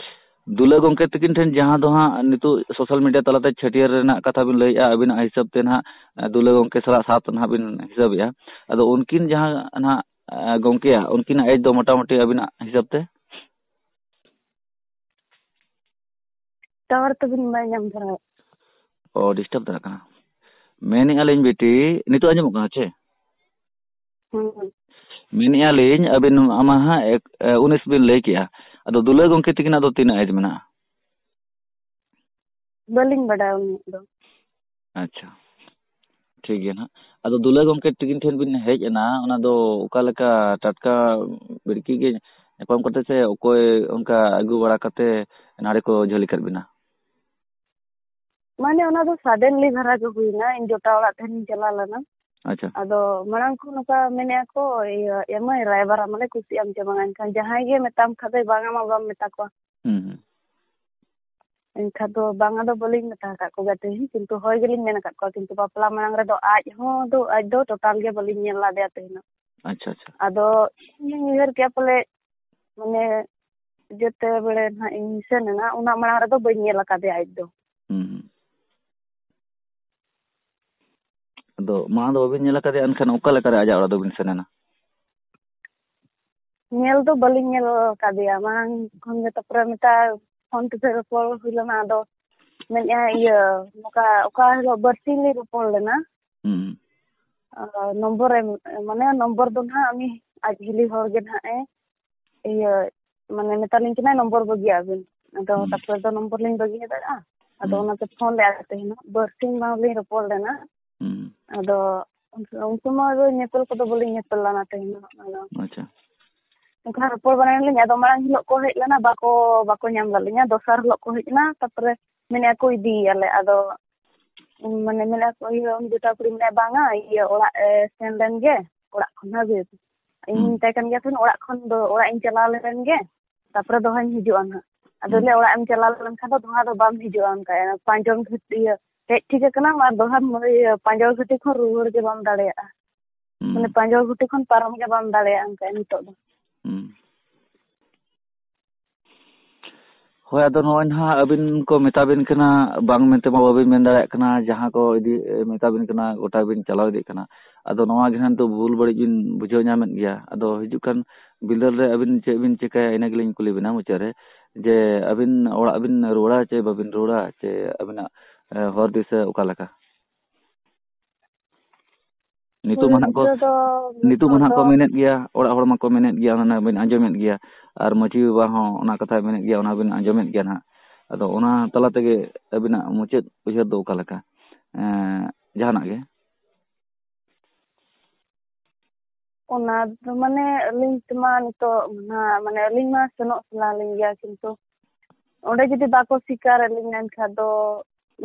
ᱫᱩᱞᱟᱹ ᱜᱚᱢᱠᱮ ᱛᱟᱹᱠᱤᱱ ᱴᱷᱮᱱ ᱡᱟᱦᱟᱸ ᱫᱚ ᱦᱟᱸᱜ ᱱᱤᱛᱚᱜ social media ᱛᱟᱞᱟᱛᱮ ᱪᱷᱟᱹᱴᱭᱟᱹᱨ ᱨᱮᱱᱟᱜ ᱠᱟᱛᱷᱟ ᱵᱤᱱ ᱞᱟᱹᱭᱮᱜᱼᱟ, ᱟᱹᱵᱤᱱᱟᱜ ᱦᱤᱥᱟᱹᱵ ᱛᱮ ᱱᱟᱦᱟᱜ, ᱮ, ᱫᱩᱞᱟᱹ ᱜᱚᱢᱠᱮ ᱥᱟᱞᱟᱜ ᱥᱟᱛ ᱱᱟᱦᱟᱜ ᱵᱤᱱ ᱦᱤᱥᱟᱹᱵᱮᱜᱼᱟ᱾ ᱟᱫᱚ ᱩᱱᱠᱤᱱ ᱡᱟᱦᱟᱸ ᱱᱟᱦᱟᱜ, ᱮ, ᱜᱚᱢᱠᱮᱭᱟᱜ, ᱩᱱᱠᱤᱱᱟᱜ ᱮᱡᱽ ᱫᱚ ᱢᱚᱴᱟᱢᱩᱴᱤ ᱟᱹᱵᱤᱱᱟᱜ ᱦᱤᱥᱟᱹᱵ ᱛᱮ? ᱴᱟᱣᱟᱨ ᱛᱟᱵᱤᱱ ᱵᱟᱭ ᱧᱟᱢ ᱫᱷᱟᱨᱟ᱾ ᱚ, ᱰᱤᱥᱴᱟᱵ ᱫᱷᱟᱨᱟᱜ ᱠᱟᱱᱟ᱾ ᱢᱮᱱᱮᱫᱼᱟ ᱞᱤᱧ ᱵᱤᱴᱤ, ᱱᱤᱛᱚᱜ ᱟᱸᱡᱚᱢᱚᱜ ᱠᱟᱱᱟ ᱪᱮ? ᱦᱩᱸ᱾ ᱢᱮᱱᱮᱫᱼᱟ ᱞᱤᱧ, ᱟᱹᱵᱤᱱ ᱟᱢᱟ ᱦᱟᱸᱜ ᱮᱠ-, ᱮ, ᱩᱱᱤᱥ ᱵᱤᱱ ᱞᱟᱹᱭ ᱠᱮᱜᱼᱟ᱾ ᱟᱫᱚ ᱫᱩᱞᱟᱹ ᱜᱚᱢᱠᱮ ᱛᱤᱠᱤᱱᱟᱜ ᱫᱚ ᱛᱤᱱᱟᱹᱜ ᱮᱡᱽ ᱢᱮᱱᱟᱜᱼᱟ? ᱵᱟᱹᱞᱤᱧ ᱵᱟᱰᱟᱭᱟ ᱩᱱᱟᱹᱜ ᱫᱚ᱾ ᱟᱪᱪᱷᱟ, ᱴᱷᱤᱠ ᱜᱮᱭᱟ ᱱᱟᱦᱟᱜ᱾ ᱟᱫᱚ ᱫᱩᱞᱟᱹ ᱜᱚᱢᱠᱮ ᱛᱤᱠᱤᱱ ᱴᱷᱮᱱ ᱵᱤᱱ ᱦᱮᱡ ᱮᱱᱟ, ᱚᱱᱟ ᱫᱚ ᱚᱠᱟ ᱞᱮᱠᱟ, ᱴᱟᱴᱠᱟ ᱵᱤᱲᱠᱤ ᱜᱮ ᱧᱟᱯᱟᱢ ᱠᱟᱛᱮ ᱥᱮ ᱚᱠᱚᱭ ᱚᱱᱠᱟ ᱟᱹᱜᱩ ᱵᱟᱲᱟ ᱠᱟᱛᱮ ᱱᱟᱰᱮ ᱠᱚ ᱡᱷᱟᱹᱞᱤ ᱠᱟᱫ ᱵᱤᱱᱟ? ᱢᱟᱱᱮ ᱚᱱᱟ ᱫᱚ suddenly ᱫᱷᱟᱨᱟ ᱜᱮ ᱦᱩᱭᱱᱟ, ᱤᱧ ᱡᱚᱴᱟ ᱚᱲᱟᱜ ᱛᱟᱦᱮᱱᱤᱧ ᱪᱟᱞᱟᱣ ᱞᱮᱱᱟ᱾ ᱟᱪᱪᱷᱟ᱾ ᱟᱫᱚ ᱢᱟᱲᱟᱝ ᱠᱷᱚᱱ ᱱᱚᱝᱠᱟ ᱢᱮᱱᱮᱫᱼᱟ ᱠᱚ, ᱤᱭᱟᱹ, "ᱮ ᱢᱟᱹᱭ, ᱨᱟᱭᱵᱟᱨᱟ ᱢᱟᱞᱮ ᱠᱩᱥᱤᱭᱟᱜ ᱟᱢ ᱪᱮ ᱵᱟᱝᱟ?" ᱮᱱᱠᱷᱟᱱ ᱡᱟᱦᱟᱸᱭ ᱜᱮ ᱢᱮᱛᱟᱢ ᱠᱷᱟᱱ ᱫᱚᱭ ᱵᱟᱝᱟ ᱢᱟ ᱵᱟᱢ ᱢᱮᱛᱟ ᱠᱚᱣᱟ᱾ ᱦᱩᱸ, ᱦᱩᱸ᱾ ᱮᱱᱠᱷᱟᱱ ᱫᱚ ᱵᱟᱝᱟ ᱫᱚ ᱵᱟᱹᱞᱤᱧ ᱢᱮᱛᱟ ᱟᱠᱟᱫ ᱠᱚᱜᱮᱭᱟ ᱛᱮᱦᱮᱧ, ᱠᱤᱱᱛᱩ ᱦᱳᱭ ᱜᱮᱞᱤᱧ ᱢᱮᱱ ᱟᱠᱟᱫ ᱠᱚᱣᱟ, ᱠᱤᱱᱛᱩ ᱵᱟᱯᱞᱟ ᱢᱟᱲᱟᱝ ᱨᱮᱫᱚ ᱟᱡ ᱦᱚᱸ ᱫᱚ, ᱟᱡ ᱫᱚ total ᱜᱮ ᱵᱟᱹᱞᱤᱧ ᱧᱮᱞ ᱞᱮᱫᱮᱭᱟ ᱛᱮᱦᱮᱧ᱾ ᱟᱪᱪᱷᱟ, ᱟᱪᱪᱷᱟ᱾ ᱟᱫᱚ ᱤᱧ ᱩᱭᱦᱟᱹᱨ ᱠᱮᱜᱼᱟ ᱯᱟᱞᱮ, ᱢᱟᱱᱮ, ᱡᱮᱛᱮ ᱵᱮᱲᱮ ᱱᱟᱦᱟᱜ ᱤᱧ ᱥᱮᱱ ᱮᱱᱟ, ᱚᱱᱟ ᱢᱟᱲᱟᱝ ᱨᱮᱫᱚ ᱵᱟᱹᱧ ᱧᱮᱞ ᱟᱠᱟᱫᱮᱭᱟ ᱟᱡ ᱫᱚ᱾ ᱦᱩᱸ, ᱦᱩᱸ᱾ ᱟᱫᱚ ᱢᱟᱲᱟᱝ ᱫᱚ ᱵᱟᱵᱤᱱ ᱧᱮᱞ ᱟᱠᱟᱫᱮᱭᱟ, ᱮᱱᱠᱷᱟᱱ ᱚᱠᱟ ᱞᱮᱠᱟᱨᱮ ᱟᱡᱟᱜ ᱚᱲᱟᱜ ᱫᱚᱵᱤᱱ ᱥᱮᱱ ᱮᱱᱟ? ᱧᱮᱞ ᱫᱚ ᱵᱟᱹᱞᱤᱧ ᱧᱮᱞ ᱟᱠᱟᱫᱮᱭᱟ ᱢᱟᱲᱟᱝ ᱠᱷᱚᱱ ᱜᱮ, ᱛᱟᱯᱚᱨᱮ ᱢᱮᱛᱟ, ᱯᱷᱳᱱ ᱛᱮ ᱨᱚᱯᱚᱲ ᱦᱩᱭ ᱞᱮᱱᱟ, ᱟᱫᱚ ᱢᱮᱱᱮᱫᱼᱟ, ᱤᱭᱟᱹ, ᱱᱚᱝᱠᱟ ᱚᱠᱟ ᱦᱤᱞᱳᱜ ᱵᱟᱨᱥᱤᱧ ᱞᱤᱧ ᱨᱚᱯᱚᱲ ᱞᱮᱱᱟ, ᱦᱩᱸ᱾ ᱟᱨ ᱱᱚᱢᱵᱚᱨ ᱮᱢ, ᱢᱟᱱᱮ ᱱᱚᱢᱵᱚᱨ ᱫᱚ ᱱᱟᱦᱟᱜ ᱩᱱᱤ ᱟᱡ ᱦᱤᱞᱤ ᱦᱚᱲ ᱜᱮ ᱱᱟᱦᱟᱜ ᱮ, ᱤᱭᱟᱹ, ᱢᱟᱱᱮ ᱢᱮᱛᱟᱞᱤᱧ ᱠᱟᱱᱟᱭ, "ᱱᱚᱢᱵᱚᱨ ᱵᱟᱹᱜᱤᱭᱟᱜ ᱵᱤᱱ᱾" ᱟᱫᱚ ᱦᱩᱸ᱾ ᱛᱟᱨᱯᱚᱨᱮ ᱫᱚ ᱱᱚᱢᱵᱚᱨ ᱞᱤᱧ ᱵᱟᱹᱜᱤᱭᱟᱫᱟ᱾ ᱟᱫᱚ ᱦᱩᱸ᱾ ᱚᱱᱟᱛᱮ ᱯᱷᱳᱱ ᱞᱮᱫᱼᱟ ᱛᱮᱦᱮᱧ, ᱵᱟᱨᱥᱤᱧ ᱵᱟᱝ ᱞᱤᱧ ᱨᱚᱯᱚᱲ ᱞᱮᱱᱟ᱾ ᱦᱩᱸ᱾ ᱟᱫᱚ ᱩᱱ, ᱩᱱ ᱥᱚᱢᱚᱭ ᱫᱚ ᱧᱮᱯᱮᱞ ᱠᱚᱫᱚ ᱵᱟᱹᱞᱤᱧ ᱧᱮᱯᱮᱞ ᱞᱮᱱᱟ ᱛᱮᱦᱮᱧ ᱫᱚ᱾ ᱟᱫᱚ ᱟᱪᱪᱷᱟ᱾ ᱚᱱᱠᱟ ᱨᱚᱯᱚᱲ ᱵᱟᱲᱟᱭ ᱱᱟᱞᱤᱧ, ᱟᱫᱚ ᱢᱟᱲᱟᱝ ᱦᱤᱞᱳᱜ ᱠᱚ ᱦᱮᱡ ᱞᱮᱱᱟ, ᱵᱟᱠᱚ, ᱵᱟᱠᱚ ᱧᱟᱢ ᱞᱮᱫ ᱞᱤᱧᱟ᱾ ᱫᱚᱥᱟᱨ ᱦᱤᱞᱳᱜ ᱠᱚ ᱦᱮᱡ ᱮᱱᱟ, ᱛᱟᱨᱯᱚᱨᱮ ᱢᱮᱱᱮᱫᱼᱟ ᱠᱚ ᱤᱫᱤᱭᱮᱭᱟᱞᱮ᱾ ᱟᱫᱚ ᱢᱟᱱᱮ ᱢᱮᱱᱮᱫᱼᱟ ᱠᱚ, ᱤᱭᱟᱹ, ᱩᱱᱤ ᱡᱮᱴᱟ ᱠᱩᱲᱤ ᱢᱮᱱᱟᱭ, "ᱵᱟᱝᱟ, ᱤᱭᱟᱹ, ᱚᱲᱟᱜ ᱮ ᱥᱮᱱ ᱞᱮᱱ ᱜᱮ, ᱚᱲᱟᱜ ᱠᱷᱚᱱ ᱦᱟᱹᱵᱤᱡ᱾" ᱤᱧ ᱦᱩᱸ᱾ ᱢᱮᱛᱟᱭ ᱠᱟᱱ ᱜᱮᱭᱟ, "ᱛᱟᱦᱞᱮ ᱚᱲᱟᱜ ᱠᱷᱚᱱ ᱫᱚ, ᱚᱲᱟᱜ ᱤᱧ ᱪᱟᱞᱟᱣ ᱞᱮᱱ ᱜᱮ, ᱛᱟᱨᱯᱚᱨᱮ ᱫᱚᱦᱟᱧ ᱦᱤᱡᱩᱜᱼᱟ ᱱᱟᱦᱟᱜ᱾" ᱟᱫᱚ ᱦᱩᱸ᱾ ᱞᱟᱹᱭ, "ᱚᱲᱟᱜ ᱮᱢ ᱪᱟᱞᱟᱣ ᱞᱮᱱᱠᱷᱟᱱ ᱫᱚ ᱫᱚᱦᱟ ᱫᱚ ᱵᱟᱢ ᱦᱤᱡᱩᱜᱼᱟ," ᱚᱱᱠᱟᱭᱟ᱾ ᱯᱟᱸᱡᱚᱱ ᱜᱷᱟᱹᱴ-, ᱤᱭᱟᱹ, ᱦᱮᱡ ᱴᱷᱤᱠ ᱟᱠᱟᱱᱟᱢ ᱟᱨ ᱫᱚᱦᱟ, ᱤᱭᱟᱹ, ᱯᱟᱸᱡᱚᱱ ᱜᱷᱟᱹᱴᱤ ᱠᱷᱚᱱ ᱨᱩᱣᱟᱹᱲ ᱜᱮ ᱵᱟᱢ ᱫᱟᱲᱮᱭᱟᱜᱼᱟ᱾ ᱦᱩᱸ᱾ ᱢᱟᱱᱮ ᱯᱟᱸᱡᱚᱱ ᱜᱷᱟᱹᱴᱤ ᱠᱷᱚᱱ ᱯᱟᱨᱚᱢ ᱜᱮ ᱵᱟᱢ ᱫᱟᱲᱮᱭᱟᱜᱼᱟ, ᱚᱱᱠᱟᱭᱟ ᱱᱤᱛᱚᱜ ᱫᱚ᱾ ᱦᱩᱸ᱾ ᱦᱳᱭ, ᱟᱫᱚ ᱱᱚᱜᱼᱚᱭ ᱱᱟᱦᱟᱜ ᱟᱹᱵᱤᱱ ᱠᱚ ᱢᱮᱛᱟ ᱵᱤᱱ ᱠᱟᱱᱟ, ᱵᱟᱝ ᱢᱮᱱᱛᱮ ᱢᱟ ᱵᱟᱹᱵᱤᱱ ᱢᱮᱱ ᱫᱟᱲᱮᱭᱟᱜ ᱠᱟᱱᱟ, ᱡᱟᱦᱟᱸ ᱠᱚ ᱤᱫᱤ, ᱢᱮᱛᱟ ᱵᱤᱱ ᱠᱟᱱᱟ, ᱜᱚᱴᱟ ᱵᱤᱱ ᱪᱟᱞᱟᱣ ᱤᱫᱤᱜ ᱠᱟᱱᱟ᱾ ᱟᱫᱚ ᱱᱚᱣᱟ ᱜᱮ ᱦᱟᱸᱜ ᱱᱤᱛᱚᱜ ᱵᱷᱩᱞ ᱵᱟᱹᱲᱤᱡ ᱵᱤᱱ ᱵᱩᱡᱷᱟᱹᱣ ᱧᱟᱢᱮᱫ ᱜᱮᱭᱟ᱾ ᱟᱫᱚ ᱦᱤᱡᱩᱜ ᱠᱟᱱ ᱵᱤᱫᱟᱹᱞ ᱨᱮ ᱟᱹᱵᱤᱱ ᱪᱮᱫ ᱵᱤᱱ ᱪᱤᱠᱟᱹᱭᱟ, ᱤᱱᱟᱹ ᱜᱮᱞᱤᱧ ᱠᱩᱞᱤ ᱵᱤᱱᱟ ᱢᱩᱪᱟᱹᱫ ᱨᱮ, ᱡᱮ ᱟᱹᱵᱤᱱ ᱚᱲᱟᱜ ᱵᱤᱱ ᱨᱩᱣᱟᱹᱲᱟ ᱪᱮ ᱵᱟᱵᱤᱱ ᱨᱩᱣᱟᱹᱲᱟ, ᱪᱮ ᱟᱹᱵᱤᱱᱟᱜ, ᱮ, ᱦᱚᱨ ᱫᱤᱥᱟᱹ ᱚᱠᱟ ᱞᱮᱠᱟ? ᱱᱤᱛᱚᱜ ᱢᱟ ᱠᱩᱲᱤ ᱱᱟᱦᱟᱜ ᱠᱚ, ᱜᱤᱫᱽᱨᱟᱹ ᱫᱚ ᱱᱤᱛᱚᱜ ᱢᱟ ᱱᱤᱛᱚᱜ ᱱᱟᱦᱟᱜ ᱠᱚ ᱫᱚ ᱢᱮᱱᱮᱫ ᱜᱮᱭᱟ, ᱚᱲᱟᱜ ᱦᱚᱲ ᱢᱟᱠᱚ ᱢᱮᱱᱮᱫ ᱜᱮᱭᱟ, ᱚᱱᱟ ᱵᱤᱱ ᱟᱸᱡᱚᱢᱮᱫ ᱜᱮᱭᱟ, ᱟᱨ ᱢᱟᱹᱡᱷᱤ ᱵᱟᱵᱟ ᱦᱚᱸ ᱚᱱᱟ ᱠᱟᱛᱷᱟᱭ ᱢᱮᱱᱮᱫ ᱜᱮᱭᱟ, ᱚᱱᱟ ᱵᱤᱱ ᱟᱸᱡᱚᱢᱮᱫ ᱜᱮᱭᱟ ᱱᱟᱦᱟᱜ᱾ ᱟᱫᱚ ᱚᱱᱟ ᱛᱟᱞᱟ ᱛᱮᱜᱮ ᱟᱹᱵᱤᱱᱟᱜ ᱢᱩᱪᱟᱹᱫ ᱩᱭᱦᱟᱹᱨ ᱫᱚ ᱚᱠᱟ ᱞᱮᱠᱟ? ᱮᱸ, ᱡᱟᱦᱟᱱᱟᱜ ᱜᱮ? ᱚᱱᱟ ᱫᱚ ᱢᱟᱱᱮ ᱟᱹᱞᱤᱧ ᱛᱮᱢᱟ ᱱᱤᱛᱚᱜ ᱢᱟ, ᱢᱟᱱᱮ ᱟᱹᱞᱤᱧ ᱢᱟ ᱥᱮᱱᱚᱜ ᱥᱟᱱᱟ ᱞᱤᱧ ᱜᱮᱭᱟ, ᱠᱤᱱᱛᱩ ᱚᱸᱰᱮ ᱡᱩᱫᱤ ᱵᱟᱠᱚ ᱥᱤᱠᱟᱨ ᱟᱹᱞᱤᱧᱟ ᱮᱱᱠᱷᱟᱱ ᱫᱚ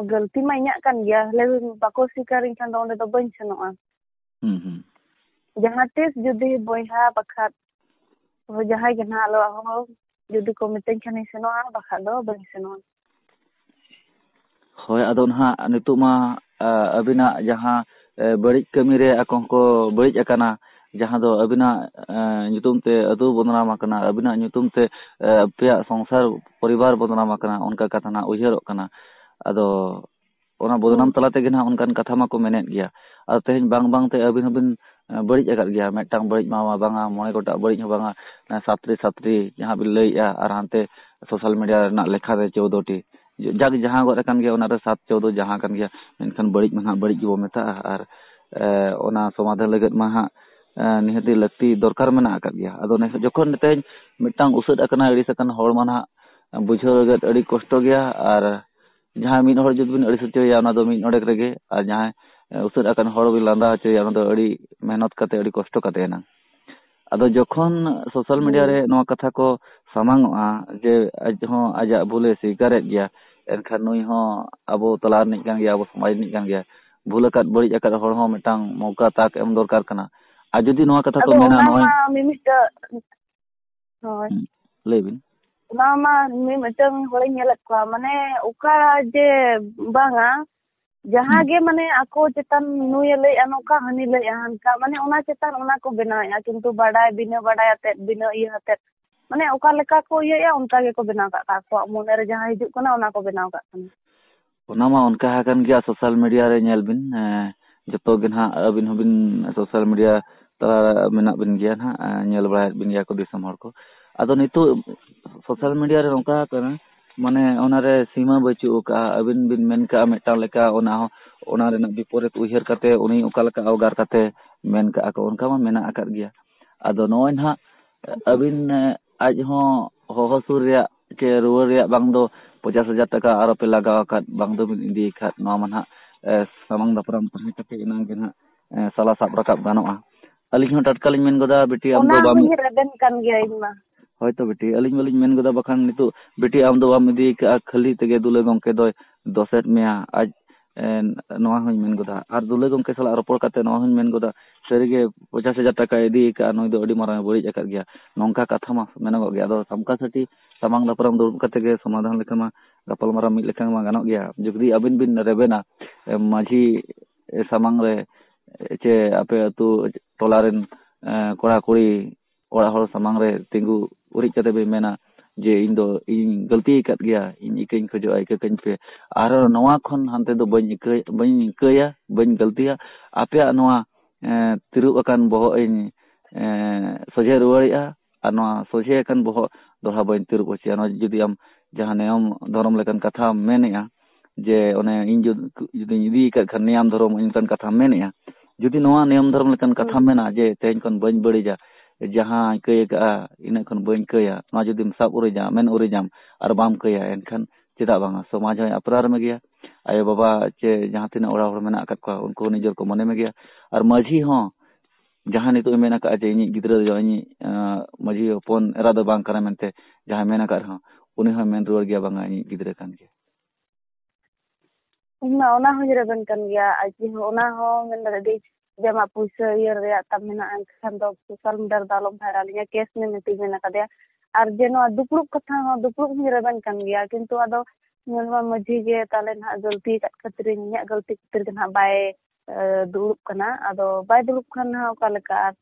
ᱜᱟᱹᱞᱛᱤ ᱢᱟ ᱤᱧᱟᱹᱜ ᱠᱟᱱ ᱜᱮᱭᱟ, ᱞᱟᱹᱭ ᱵᱤᱱ ᱵᱟᱠᱚ ᱥᱤᱠᱟᱨᱤᱧ ᱠᱷᱟᱱ ᱫᱚ ᱚᱸᱰᱮ ᱫᱚ ᱵᱟᱹᱧ ᱥᱮᱱᱚᱜᱼᱟ᱾ ᱦᱩᱸ, ᱦᱩᱸ᱾ ᱡᱟᱦᱟᱸ ᱛᱤᱥ ᱡᱩᱫᱤ ᱵᱚᱭᱦᱟ ᱵᱟᱠᱷᱟᱡ ᱡᱟᱦᱟᱸᱭ ᱜᱮ ᱱᱟᱦᱟᱜ ᱟᱞᱚᱣᱟᱜ ᱦᱚᱸ ᱡᱩᱫᱤ ᱠᱚ ᱢᱤᱛᱟᱹᱧ ᱠᱷᱟᱱᱤᱧ ᱥᱮᱱᱚᱜᱼᱟ, ᱵᱟᱠᱷᱟᱡ ᱫᱚ ᱵᱟᱹᱧ ᱥᱮᱱᱚᱜᱼᱟ᱾ ᱦᱳᱭ, ᱟᱫᱚ ᱱᱟᱦᱟᱜ ᱱᱤᱛᱚᱜ ᱢᱟ, ᱟ, ᱟᱹᱵᱤᱱᱟᱜ ᱡᱟᱦᱟᱸ, ᱮ, ᱵᱟᱹᱲᱤᱡ ᱠᱟᱹᱢᱤ ᱨᱮ ᱟᱠᱚ ᱦᱚᱸᱠᱚ ᱵᱟᱹᱲᱤᱡ ᱟᱠᱟᱱᱟ, ᱡᱟᱦᱟᱸ ᱫᱚ ᱟᱹᱵᱤᱱᱟᱜ, ᱮ, ᱧᱩᱛᱩᱢ ᱛᱮ ᱟᱹᱛᱩ ᱵᱚᱫᱱᱟᱢ ᱟᱠᱟᱱᱟ, ᱟᱹᱵᱤᱱᱟᱜ ᱧᱩᱛᱩᱢ ᱛᱮ, ᱮ, ᱟᱯᱮᱭᱟᱜ ᱥᱚᱝᱥᱟᱨ ᱯᱚᱨᱤᱵᱟᱨ ᱵᱚᱫᱱᱟᱢ ᱟᱠᱟᱱᱟ, ᱚᱱᱠᱟ ᱠᱟᱛᱷᱟ ᱱᱟᱦᱟᱜ ᱩᱭᱦᱟᱹᱨᱚᱜ ᱠᱟᱱᱟ᱾ ᱟᱫᱚ ᱚᱱᱟ ᱵᱚᱫᱱᱟᱢ ᱦᱩᱸ᱾ ᱛᱟᱞᱟ ᱛᱮᱜᱮ ᱱᱟᱦᱟᱜ ᱚᱱᱠᱟᱱ ᱠᱟᱛᱷᱟ ᱢᱟᱠᱚ ᱢᱮᱱᱮᱫ ᱜᱮᱭᱟ᱾ ᱟᱨ ᱛᱮᱦᱮᱧ ᱵᱟᱝ ᱵᱟᱝ ᱛᱮ ᱟᱹᱵᱤᱱ ᱦᱚᱸᱵᱤᱱ, ᱮ, ᱵᱟᱹᱲᱤᱡ ᱟᱠᱟᱫ ᱜᱮᱭᱟ᱾ ᱢᱤᱫᱴᱟᱝ ᱵᱟᱹᱲᱤᱡ ᱢᱟ, ᱢᱟ ᱵᱟᱝᱟ, ᱢᱚᱬᱮ ᱜᱚᱴᱟᱝ ᱵᱟᱹᱲᱤᱡ ᱦᱚᱸ ᱵᱟᱝᱟ, ᱮ, ᱥᱟᱛᱴᱤ, ᱥᱟᱛᱴᱤ ᱡᱟᱦᱟᱸ ᱵᱤᱱ ᱞᱟᱹᱭᱮᱫᱼᱟ, ᱟᱨ ᱦᱟᱱᱛᱮ ᱥᱳᱥᱟᱞ ᱢᱤᱰᱤᱭᱟ ᱨᱮᱱᱟᱜ ᱞᱮᱠᱷᱟ ᱨᱮ ᱪᱳᱫᱽᱫᱳ ᱴᱤ᱾ ᱡᱟᱜ ᱡᱟᱦᱟᱸ ᱜᱚᱫ ᱟᱠᱟᱱ ᱜᱮᱭᱟ, ᱚᱱᱟ ᱨᱮ ᱥᱟᱛ ᱪᱳᱫᱽᱫᱳ ᱡᱟᱦᱟᱸ ᱠᱟᱱ ᱜᱮᱭᱟ, ᱢᱮᱱᱠᱷᱟᱱ ᱵᱟᱹᱲᱤᱡ ᱢᱟ ᱱᱟᱦᱟᱜ ᱵᱟᱹᱲᱤᱡ ᱜᱮᱵᱚ ᱢᱮᱛᱟᱜᱼᱟ᱾ ᱟᱨ, ᱮ, ᱚᱱᱟ ᱥᱚᱢᱟᱫᱷᱟᱱ ᱞᱟᱹᱜᱤᱫ ᱢᱟ ᱦᱟᱸᱜ, ᱮ, ᱱᱤᱦᱟᱹᱛᱤ ᱞᱟᱹᱠᱛᱤ ᱫᱚᱨᱠᱟᱨ ᱢᱮᱱᱟᱜ ᱟᱠᱟᱫ ᱜᱮᱭᱟ᱾ ᱟᱫᱚ ᱱᱤᱛᱚᱜ ᱡᱚᱠᱷᱚᱱ ᱛᱮᱦᱮᱧ ᱢᱤᱫᱴᱟᱝ ᱩᱥᱟᱹᱫ ᱟᱠᱟᱱᱟ, ᱟᱹᱲᱤᱥ ᱟᱠᱟᱱ ᱦᱚᱲ ᱢᱟ ᱱᱟᱦᱟᱜ ᱵᱩᱡᱷᱟᱹᱣ ᱞᱟᱹᱜᱤᱫ ᱟᱹᱰᱤ ᱠᱚᱥᱴᱚ ᱜᱮᱭᱟ᱾ ᱟᱨ ᱡᱟᱦᱟᱸᱭ ᱢᱤᱫ ᱦᱚᱲ ᱡᱩᱫᱤ ᱵᱤᱱ ᱟᱹᱲᱤᱥ ᱦᱚᱪᱚᱭᱮᱭᱟ, ᱚᱱᱟ ᱫᱚ ᱢᱤᱫ ᱰᱚᱸᱰᱮᱠ ᱨᱮᱜᱮ, ᱟᱨ ᱡᱟᱦᱟᱸᱭ, ᱮ, ᱩᱥᱟᱹᱫ ᱟᱠᱟᱱ ᱦᱚᱲ ᱵᱤᱱ ᱞᱟᱸᱫᱟ ᱦᱚᱪᱚᱭᱮᱭᱟ, ᱚᱱᱟ ᱫᱚ ᱟᱹᱰᱤ ᱢᱮᱦᱱᱚᱛ ᱠᱟᱛᱮ, ᱟᱹᱰᱤ ᱠᱚᱥᱴᱚ ᱠᱟᱛᱮ ᱮᱱᱟᱝ᱾ ᱟᱫᱚ ᱡᱚᱠᱷᱚᱱ ᱥᱳᱥᱟᱞ ᱢᱤᱰᱤᱭᱟ ᱨᱮ ᱦᱩᱸ᱾ ᱱᱚᱣᱟ ᱠᱟᱛᱷᱟ ᱠᱚ ᱥᱟᱢᱟᱝ ᱚᱜᱼᱟ ᱡᱮ ᱟᱡ ᱦᱚᱸ ᱟᱡᱟᱜ ᱵᱷᱩᱞᱮ ᱥᱤᱠᱟᱨᱮᱫ ᱜᱮᱭᱟ, ᱮᱱᱠᱷᱟᱱ ᱱᱩᱭ ᱦᱚᱸ ᱟᱵᱚ ᱛᱟᱞᱟ ᱨᱤᱱᱤᱡ ᱠᱟᱱ ᱜᱮᱭᱟ, ᱟᱵᱚ ᱥᱚᱢᱟᱡᱽ ᱨᱤᱱᱤᱡ ᱠᱟᱱ ᱜᱮᱭᱟ᱾ ᱵᱷᱩᱞ ᱟᱠᱟᱫ, ᱵᱟᱹᱲᱤᱡ ᱟᱠᱟᱫ ᱦᱚᱲ ᱦᱚᱸ ᱢᱤᱫᱴᱟᱝ ᱢᱚᱣᱠᱟ ᱛᱟᱠ ᱮᱢ ᱫᱚᱨᱠᱟᱨ ᱠᱟᱱᱟ᱾ ᱟᱨ ᱡᱩᱫᱤ ᱱᱚᱣᱟ ᱠᱟᱛᱷᱟ ᱠᱚ ᱟᱫᱚ ᱢᱮᱱᱟ, ᱚᱱᱟ ᱱᱚᱜᱼᱚᱭ ᱢᱟ ᱢᱤᱢᱤᱫᱴᱟᱝ, ᱦᱳᱭ᱾ ᱦᱩᱸ, ᱞᱟᱹᱭ ᱵᱤᱱ᱾ ᱚᱱᱟ ᱢᱟ ᱢᱤᱢᱤᱫᱴᱟᱝ ᱦᱚᱲᱤᱧ ᱧᱮᱞᱮᱫ ᱠᱚᱣᱟ, ᱢᱟᱱᱮ ᱚᱠᱟ ᱡᱮ ᱵᱟᱝᱟ, ᱡᱟᱦᱟᱸ ᱦᱩᱸ᱾ ᱜᱮ ᱢᱟᱱᱮ ᱟᱠᱚ ᱪᱮᱛᱟᱱ ᱱᱩᱭᱮ ᱞᱟᱹᱭᱮᱜᱼᱟ ᱱᱚᱝᱠᱟ, ᱦᱟᱹᱱᱤ ᱞᱟᱹᱭᱮᱜᱼᱟ ᱦᱟᱱᱠᱟ, ᱢᱟᱱᱮ ᱚᱱᱟ ᱪᱮᱛᱟᱱ ᱚᱱᱟ ᱠᱚ ᱵᱮᱱᱟᱣᱮᱜᱼᱟ, ᱠᱤᱱᱛᱩ ᱵᱟᱰᱟᱭ, ᱵᱤᱱᱟᱹ ᱵᱟᱰᱟᱭ ᱟᱛᱮᱫ, ᱵᱤᱱᱟᱹ ᱤᱭᱟᱹ ᱟᱛᱮᱫ, ᱢᱟᱱᱮ ᱚᱠᱟ ᱞᱮᱠᱟ ᱠᱚ ᱤᱭᱟᱹᱭᱮᱜᱼᱟ ᱚᱱᱠᱟ ᱜᱮᱠᱚ ᱵᱮᱱᱟᱣ ᱠᱟᱜ ᱠᱟᱱᱟ, ᱟᱠᱚᱣᱟᱜ ᱢᱚᱱᱮ ᱨᱮ ᱡᱟᱦᱟᱸ ᱦᱤᱡᱩᱜ ᱠᱟᱱᱟ ᱚᱱᱟ ᱠᱚ ᱵᱮᱱᱟᱣ ᱠᱟᱜ ᱠᱟᱱᱟ᱾ ᱚᱱᱟ ᱢᱟ ᱚᱱᱠᱟ ᱟᱠᱟᱱ ᱜᱮᱭᱟ, ᱥᱳᱥᱟᱞ ᱢᱤᱰᱤᱭᱟ ᱨᱮ ᱧᱮᱞ ᱵᱤᱱ, ᱮᱸ, ᱡᱚᱛᱚ ᱜᱮ ᱱᱟᱦᱟᱜ ᱟᱹᱵᱤᱱ ᱦᱚᱸᱵᱤᱱ ᱥᱳᱥᱟᱞ ᱢᱤᱰᱤᱭᱟ ᱛᱟᱞᱟ ᱢᱮᱱᱟᱜ ᱵᱤᱱ ᱜᱮᱭᱟ ᱱᱟᱦᱟᱜ, ᱧᱮᱞ ᱵᱟᱲᱟᱭᱮᱫ ᱵᱤᱱ ᱜᱮᱭᱟ ᱠᱚ ᱫᱤᱥᱚᱢ ᱦᱚᱲ ᱠᱚ᱾ ᱟᱫᱚ ᱱᱤᱛᱚᱜ ᱥᱳᱥᱟᱞ ᱢᱤᱰᱤᱭᱟ ᱨᱮ ᱱᱚᱝᱠᱟ ᱠᱟᱱᱟ, ᱢᱟᱱᱮ ᱚᱱᱟᱨᱮ ᱥᱤᱢᱟᱹ ᱵᱟᱹᱪᱩᱜ ᱟᱠᱟᱫᱼᱟ᱾ ᱟᱹᱵᱤᱱ ᱵᱤᱱ ᱢᱮᱱ ᱠᱟᱜᱼᱟ ᱢᱤᱫᱴᱟᱝ ᱞᱮᱠᱟ, ᱚᱱᱟ ᱦᱚᱸ, ᱚᱱᱟ ᱨᱮᱱᱟᱜ ᱵᱤᱯᱚᱨᱤᱛ ᱩᱭᱦᱟᱹᱨ ᱠᱟᱛᱮ ᱩᱱᱤ ᱚᱠᱟ ᱞᱮᱠᱟ ᱚᱜᱟᱨ ᱠᱟᱛᱮ ᱢᱮᱱ ᱠᱟᱜᱼᱟ ᱠᱚ, ᱚᱱᱠᱟ ᱢᱟ ᱢᱮᱱᱟᱜ ᱟᱠᱟᱫ ᱜᱮᱭᱟ᱾ ᱟᱫᱚ ᱱᱚᱜᱼᱚᱭ ᱱᱟᱦᱟᱜ ᱟᱹᱵᱤᱱ, ᱮ, ᱟᱡ ᱦᱚᱸ ᱦᱚᱦᱚ ᱥᱩᱨ ᱨᱮᱭᱟᱜ ᱪᱮ ᱨᱩᱣᱟᱹᱲ ᱨᱮᱭᱟᱜ ᱵᱟᱝ ᱫᱚ ᱯᱚᱧᱪᱟᱥ ᱦᱟᱡᱟᱨ ᱴᱟᱠᱟ ᱟᱨᱚ ᱯᱮ ᱞᱟᱜᱟᱣ ᱟᱠᱟᱫ, ᱵᱟᱝ ᱫᱚ ᱵᱤᱱ ᱤᱫᱤ ᱟᱠᱟᱫ, ᱱᱚᱣᱟ ᱢᱟ ᱱᱟᱦᱟᱜ, ᱮ, ᱥᱟᱢᱟᱝ ᱫᱟᱯᱨᱟᱢ ᱛᱟᱦᱮᱸ ᱠᱟᱛᱮ ᱮᱱᱟᱝ ᱜᱮ ᱱᱟᱦᱟᱜ, ᱮ, ᱥᱟᱞᱟ ᱥᱟᱵ ᱨᱟᱠᱟᱵ ᱜᱟᱱᱚᱜᱼᱟ᱾ ᱟᱹᱞᱤᱧ ᱦᱚᱸ ᱴᱟᱴᱠᱟ ᱞᱤᱧ ᱢᱮᱱ ᱜᱚᱫᱟ, ᱵᱤᱴᱤ, ᱟᱢ ᱚᱱᱟ ᱫᱚ ᱵᱟᱢ ᱦᱚᱸᱧ ᱨᱮᱵᱮᱱ ᱠᱟᱱ ᱜᱮᱭᱟ ᱤᱧ ᱢᱟ᱾ ᱦᱳᱭ ᱛᱚ ᱵᱤᱴᱤ, ᱟᱹᱞᱤᱧ ᱢᱟᱞᱤᱧ ᱢᱮᱱ ᱜᱚᱫᱟ, ᱵᱟᱠᱷᱟᱱ ᱱᱤᱛᱚᱜ ᱵᱤᱴᱤ ᱟᱢ ᱫᱚ ᱵᱟᱢ ᱤᱫᱤ ᱟᱠᱟᱫᱼᱟ, ᱠᱷᱟᱹᱞᱤ ᱛᱮᱜᱮ ᱫᱩᱞᱟᱹ ᱜᱚᱢᱠᱮ ᱫᱚᱭ ᱫᱚᱥᱮᱫ ᱢᱮᱭᱟ᱾ ᱟᱡ, ᱮ, ᱱᱚᱣᱟ ᱦᱚᱸᱧ ᱢᱮᱱ ᱜᱚᱫᱟ᱾ ᱟᱨ ᱫᱩᱞᱟᱹ ᱜᱚᱢᱠᱮ ᱥᱟᱞᱟᱜ ᱨᱚᱯᱚᱲ ᱠᱟᱛᱮ ᱱᱚᱣᱟ ᱦᱚᱸᱧ ᱢᱮᱱ ᱜᱚᱫᱟ, ᱥᱟᱹᱨᱤᱜᱮ ᱯᱚᱧᱪᱟᱥ ᱦᱟᱡᱟᱨ ᱴᱟᱠᱟᱭ ᱤᱫᱤ ᱟᱠᱟᱫᱼᱟ, ᱱᱩᱭ ᱫᱚ ᱟᱹᱰᱤ ᱢᱟᱨᱟᱝ ᱮ ᱵᱟᱹᱲᱤᱡ ᱟᱠᱟᱫ ᱜᱮᱭᱟ᱾ ᱱᱚᱝᱠᱟ ᱠᱟᱛᱷᱟ ᱢᱟ ᱢᱮᱱᱚᱜᱚᱜ ᱜᱮᱭᱟ᱾ ᱟᱫᱚ ᱥᱟᱢᱠᱟ ᱥᱟᱹᱴᱤ ᱥᱟᱢᱟᱝ ᱫᱟᱯᱨᱟᱢ ᱫᱩᱲᱩᱵ ᱠᱟᱛᱮ ᱜᱮ ᱥᱚᱢᱟᱫᱷᱟᱱ ᱞᱮᱠᱟ ᱢᱟ, ᱜᱟᱯᱟᱞᱢᱟᱨᱟᱣ ᱢᱤᱫ ᱞᱮᱠᱷᱟᱱ ᱢᱟ ᱜᱟᱱᱚᱜ ᱜᱮᱭᱟ᱾ ᱡᱩᱫᱤ ᱟᱹᱵᱤᱱ ᱵᱤᱱ ᱨᱮᱵᱮᱱᱟ, ᱮ, ᱢᱟᱹᱡᱷᱤ, ᱮ, ᱥᱟᱢᱟᱝ ᱨᱮ, ᱮ, ᱪᱮ ᱟᱯᱮ ᱟᱹᱛᱩ ᱴᱚᱞᱟ ᱨᱮᱱ, ᱮ, ᱠᱚᱲᱟ ᱠᱩᱲᱤ ᱚᱲᱟᱜ ᱦᱚᱲ ᱥᱟᱢᱟᱝ ᱨᱮ ᱛᱤᱸᱜᱩ ᱩᱨᱤᱡ ᱠᱟᱛᱮ ᱵᱤᱱ ᱢᱮᱱᱟ ᱡᱮ, "ᱤᱧ ᱫᱚ, ᱤᱧ ᱜᱟᱹᱞᱛᱤ ᱟᱠᱟᱫ ᱜᱮᱭᱟ, ᱤᱧ ᱤᱠᱟᱹᱧ ᱠᱷᱚᱡᱚᱜᱼᱟ, ᱤᱠᱟᱹ ᱠᱟᱹᱧ ᱯᱮ, ᱟᱨ ᱱᱚᱣᱟ ᱠᱷᱚᱱ ᱦᱟᱱᱛᱮ ᱫᱚ ᱵᱟᱹᱧ ᱤᱠᱟᱹ, ᱵᱟᱹᱧ ᱤᱠᱟᱹᱭᱟ, ᱵᱟᱹᱧ ᱜᱟᱹᱞᱛᱤᱭᱟ, ᱟᱯᱮᱭᱟᱜ ᱱᱚᱣᱟ, ᱮ, ᱛᱤᱨᱩᱵ ᱟᱠᱟᱱ ᱵᱚᱦᱚᱜ ᱤᱧ, ᱮ, ᱥᱚᱡᱷᱮ ᱨᱩᱣᱟᱹᱲᱮᱜᱼᱟ, ᱟᱨ ᱱᱚᱣᱟ ᱥᱚᱡᱷᱮ ᱟᱠᱟᱱ ᱵᱚᱦᱚᱜ ᱫᱚᱲᱦᱟ ᱵᱟᱹᱧ ᱛᱤᱨᱩᱵ ᱦᱚᱪᱚᱭᱟ᱾" ᱱᱚᱣᱟ ᱡᱩᱫᱤ ᱟᱢ ᱡᱟᱦᱟᱸ ᱱᱤᱭᱚᱢ ᱫᱷᱚᱨᱚᱢ ᱞᱮᱠᱟᱱ ᱠᱟᱛᱷᱟᱢ ᱢᱮᱱᱮᱜᱼᱟ, ᱡᱮ ᱚᱱᱮ ᱤᱧ ᱡᱩᱫ-, ᱡᱩᱫᱤᱧ ᱤᱫᱤ ᱟᱠᱟᱫ ᱠᱷᱟᱱ ᱱᱤᱭᱟᱢ ᱫᱷᱚᱨᱚᱢ ᱚᱱᱠᱟᱱ ᱠᱟᱛᱷᱟᱢ ᱢᱮᱱᱮᱜᱼᱟ, ᱡᱩᱫᱤ ᱱᱚᱣᱟ ᱱᱤᱭᱚᱢ ᱫᱷᱚᱨᱚᱢ ᱞᱮᱠᱟᱱ ᱠᱟᱛᱷᱟᱢ ᱦᱩᱸ᱾ ᱢᱮᱱᱟ ᱡᱮ, "ᱛᱮᱦᱮᱧ ᱠᱷᱚᱱ ᱵᱟᱹᱧ ᱵᱟᱹᱲᱤᱡᱟ, ᱡᱟᱦᱟᱸᱧ ᱠᱟᱹᱭ ᱟᱠᱟᱫᱼᱟ, ᱤᱱᱟᱹᱜ ᱠᱷᱚᱱ ᱵᱟᱹᱧ ᱠᱟᱹᱭᱟ", ᱱᱚᱣᱟ ᱡᱩᱫᱤᱢ ᱥᱟᱵ ᱩᱨᱤᱡᱟ, ᱢᱮᱱ ᱩᱨᱤᱡᱟᱢ ᱟᱨ ᱵᱟᱢ ᱠᱟᱹᱭᱟ, ᱮᱱᱠᱷᱟᱱ ᱪᱮᱫᱟᱜ ᱵᱟᱝᱟ? ᱥᱚᱢᱟᱡᱽ ᱦᱚᱸᱭ ᱟᱯᱨᱟᱨ ᱢᱮᱜᱮᱭᱟ, ᱟᱭᱳᱼᱵᱟᱵᱟ ᱪᱮ ᱡᱟᱦᱟᱸ ᱛᱤᱱᱟᱹᱜ ᱚᱲᱟᱜ ᱦᱚᱲ ᱢᱮᱱᱟᱜ ᱟᱠᱟᱫ ᱠᱚᱣᱟ, ᱩᱱᱠᱩ ᱦᱚᱸ ᱱᱤᱡᱮᱨ ᱠᱚ ᱢᱚᱱᱮ ᱢᱮᱜᱮᱭᱟ᱾ ᱟᱨ ᱢᱟᱹᱡᱷᱤ ᱦᱚᱸ ᱡᱟᱦᱟᱸ ᱱᱤᱛᱚᱜ ᱮ ᱢᱮᱱ ᱟᱠᱟᱫᱼᱟ ᱡᱮ ᱤᱧᱤᱡ ᱜᱤᱫᱽᱨᱟᱹ ᱫᱚ, ᱤᱧᱤᱡ, ᱟᱸ, ᱢᱟᱹᱡᱷᱤ ᱦᱚᱯᱚᱱ ᱮᱨᱟ ᱫᱚ ᱵᱟᱝ ᱠᱟᱱᱟ ᱢᱮᱱᱛᱮ ᱡᱟᱦᱟᱸᱭ ᱢᱮᱱ ᱟᱠᱟᱫ ᱨᱮᱦᱚᱸ, ᱩᱱᱤ ᱦᱚᱸᱭ ᱢᱮᱱ ᱨᱩᱣᱟᱹᱲ ᱜᱮᱭᱟ, "ᱵᱟᱝᱟ, ᱤᱧᱤᱡ ᱜᱤᱫᱽᱨᱟᱹ ᱠᱟᱱ ᱜᱮᱭᱟ᱾" ᱤᱧ ᱢᱟ ᱚᱱᱟ ᱦᱚᱸᱧ ᱨᱮᱵᱮᱱ ᱠᱟᱱ ᱜᱮᱭᱟ, ᱟᱡ ᱦᱚᱸ ᱚᱱᱟ ᱦᱚᱸ ᱢᱮᱱ ᱫᱟᱲᱮᱭᱟᱜ ᱜᱮ, ᱡᱮ ᱟᱢᱟᱜ ᱯᱩᱭᱥᱟᱹ ᱤᱭᱟᱹ ᱨᱮᱭᱟᱜ ᱛᱟᱢ ᱢᱮᱱᱟᱜᱼᱟ, ᱮᱱᱠᱷᱟᱱ ᱫᱚ ᱥᱳᱥᱟᱞ ᱢᱤᱰᱤᱭᱟ ᱨᱮᱫᱚ ᱟᱞᱚᱢ ᱵᱷᱟᱭᱨᱟᱞᱤᱧᱟ, ᱠᱮᱥ ᱢᱮ ᱢᱮᱱᱛᱮᱧ ᱢᱮᱱ ᱟᱠᱟᱫᱮᱭᱟ᱾ ᱟᱨ ᱡᱮ ᱱᱚᱣᱟ ᱫᱩᱯᱲᱩᱵ ᱠᱟᱛᱷᱟ ᱦᱚᱸ, ᱫᱩᱯᱲᱩᱵ ᱦᱚᱸᱧ ᱨᱮᱵᱮᱱ ᱠᱟᱱ ᱜᱮᱭᱟ, ᱠᱤᱱᱛᱩ ᱟᱫᱚ ᱧᱮᱞ ᱢᱟ ᱢᱟᱹᱡᱷᱤ ᱜᱮ ᱛᱟᱞᱮ ᱱᱟᱦᱟᱜ ᱜᱟᱹᱞᱛᱤ ᱟᱠᱟᱫ ᱠᱷᱟᱹᱛᱤᱨ, ᱤᱧᱟᱹᱜ ᱜᱟᱹᱞᱛᱤ ᱠᱷᱟᱹᱛᱤᱨ ᱜᱮ ᱱᱟᱦᱟᱜ ᱵᱟᱭ, ᱮ, ᱫᱩᱲᱩᱵ ᱠᱟᱱᱟ᱾ ᱟᱫᱚ ᱵᱟᱭ ᱫᱩᱲᱩᱵ ᱠᱷᱟᱱ ᱱᱟᱦᱟᱜ ᱚᱠᱟ ᱞᱮᱠᱟ ᱟᱨ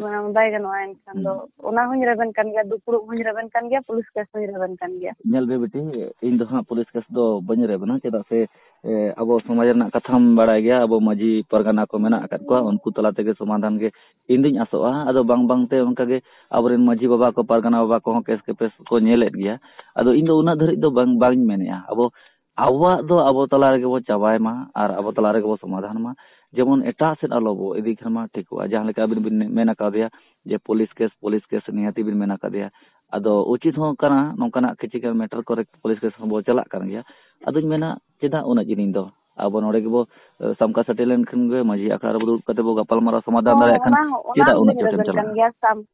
ᱢᱟᱱᱮ ᱵᱟᱭ ᱜᱟᱱᱚᱜᱼᱟ᱾ ᱮᱱᱠᱷᱟᱱ ᱫᱚ ᱦᱩᱸ᱾ ᱚᱱᱟ ᱦᱚᱸᱧ ᱨᱮᱵᱮᱱ ᱠᱟᱱ ᱜᱮᱭᱟ, ᱫᱩᱯᱲᱩᱵ ᱦᱚᱸᱧ ᱨᱮᱵᱮᱱ ᱠᱟᱱ ᱜᱮᱭᱟ, ᱯᱩᱞᱤᱥ ᱠᱮᱥ ᱦᱚᱸᱧ ᱨᱮᱵᱮᱱ ᱠᱟᱱ ᱜᱮᱭᱟ᱾ ᱧᱮᱞ ᱵᱮ ᱵᱤᱴᱤ, ᱤᱧ ᱫᱚ ᱦᱟᱸᱜ ᱯᱩᱞᱤᱥ ᱠᱮᱥ ᱫᱚ ᱵᱟᱹᱧ ᱨᱮᱵᱮᱱᱟ, ᱪᱮᱫᱟᱜ ᱥᱮ, ᱮ, ᱟᱵᱚ ᱥᱚᱢᱟᱡᱽ ᱨᱮᱱᱟᱜ ᱠᱟᱛᱷᱟᱢ ᱵᱟᱲᱟᱭ ᱜᱮᱭᱟ, ᱟᱵᱚ ᱢᱟᱹᱡᱷᱤ ᱯᱟᱨᱜᱟᱱᱟ ᱠᱚ ᱢᱮᱱᱟᱜ ᱟᱠᱟᱫ ᱠᱚᱣᱟ, ᱩᱱᱠᱩ ᱛᱟᱞᱟ ᱛᱮᱜᱮ ᱥᱚᱢᱟᱫᱷᱟᱱ ᱜᱮ ᱤᱧ ᱫᱩᱧ ᱟᱥᱚᱜᱼᱟ᱾ ᱟᱫᱚ ᱵᱟᱝ ᱵᱟᱝ ᱛᱮ ᱚᱱᱠᱟ ᱜᱮ ᱟᱵᱚᱨᱮᱱ ᱢᱟᱹᱡᱷᱤ ᱵᱟᱵᱟ ᱠᱚ, ᱯᱟᱨᱜᱟᱱᱟ ᱵᱟᱵᱟ ᱠᱚᱦᱚᱸ ᱠᱮᱥ ᱠᱮᱯᱮᱥ ᱠᱚ ᱧᱮᱞᱮᱫ ᱜᱮᱭᱟ᱾ ᱟᱫᱚ ᱤᱧ ᱫᱚ ᱩᱱᱟᱹᱜ ᱫᱷᱟᱹᱨᱤᱡ ᱫᱚ ᱵᱟᱝ, ᱵᱟᱝ ᱢᱮᱱᱮᱫᱼᱟ᱾ ᱟᱵᱚ, ᱟᱵᱚᱣᱟᱜ ᱫᱚ ᱟᱵᱚ ᱛᱟᱞᱟ ᱨᱮᱜᱮ ᱵᱚ ᱪᱟᱵᱟᱭ ᱢᱟ ᱟᱨ ᱟᱵᱚ ᱛᱟᱞᱟ ᱨᱮᱜᱮ ᱵᱚ ᱥᱚᱢᱟᱫᱷᱟᱱ ᱢᱟ, ᱡᱮᱢᱚᱱ ᱮᱴᱟᱜ ᱥᱮᱫ ᱟᱞᱚ ᱵᱚ ᱤᱫᱤ ᱠᱷᱟᱱ ᱢᱟ ᱴᱷᱤᱠᱚᱜᱼᱟ᱾ ᱡᱟᱦᱟᱸ ᱞᱮᱠᱟ ᱟᱹᱵᱤᱱ ᱵᱤᱱ ᱢᱮᱱ ᱟᱠᱟᱫᱮᱭᱟ ᱡᱮ ᱯᱩᱞᱤᱥ ᱠᱮᱥ, ᱯᱩᱞᱤᱥ ᱠᱮᱥ ᱱᱤᱦᱟᱹᱛᱤ ᱵᱤᱱ ᱢᱮᱱ ᱟᱠᱟᱫᱮᱭᱟ᱾ ᱟᱫᱚ ᱩᱪᱤᱛ ᱦᱚᱸ ᱠᱟᱱᱟ, ᱱᱚᱝᱠᱟᱱᱟᱜ ᱠᱤᱪᱷᱩ ᱜᱟᱱ ᱢᱮᱴᱟᱨ ᱠᱚᱨᱮ ᱯᱩᱞᱤᱥ ᱠᱮᱥ ᱦᱚᱸ ᱵᱚ ᱪᱟᱞᱟᱜ ᱠᱟᱱ ᱜᱮᱭᱟ᱾ ᱟᱫᱚᱧ ᱢᱮᱱᱟ, ᱪᱮᱫᱟᱜ ᱩᱱᱟᱹᱜ ᱡᱤᱞᱤᱧ ᱫᱚ? ᱟᱵᱚ ᱱᱚᱰᱮ ᱜᱮᱵᱚ, ᱮ, ᱥᱟᱢᱠᱟ ᱥᱟᱹᱴᱤ ᱞᱮᱱᱠᱷᱟᱱ ᱜᱮ ᱢᱟᱹᱡᱷᱤ ᱟᱠᱷᱲᱟ ᱨᱮᱵᱚ ᱫᱩᱲᱩᱵ ᱠᱟᱛᱮ ᱵᱚ ᱜᱟᱯᱟᱞ ᱢᱟᱨᱟᱣ ᱥᱚᱢᱟᱫᱷᱟᱱ ᱦᱳᱭ, ᱫᱟᱲᱮᱭᱟᱜ ᱠᱷᱟᱱ ᱚᱱᱟ ᱦᱚᱸ, ᱚᱱᱟ ᱪᱮᱫᱟᱜ ᱩᱱᱟᱹᱜ ᱦᱚᱸᱞᱤᱧ ᱪᱚᱴ ᱮᱢ ᱨᱮᱵᱮᱱ ᱠᱟᱱ ᱪᱟᱞᱟᱜᱼᱟ? ᱜᱮᱭᱟ, ᱥᱟᱢ-,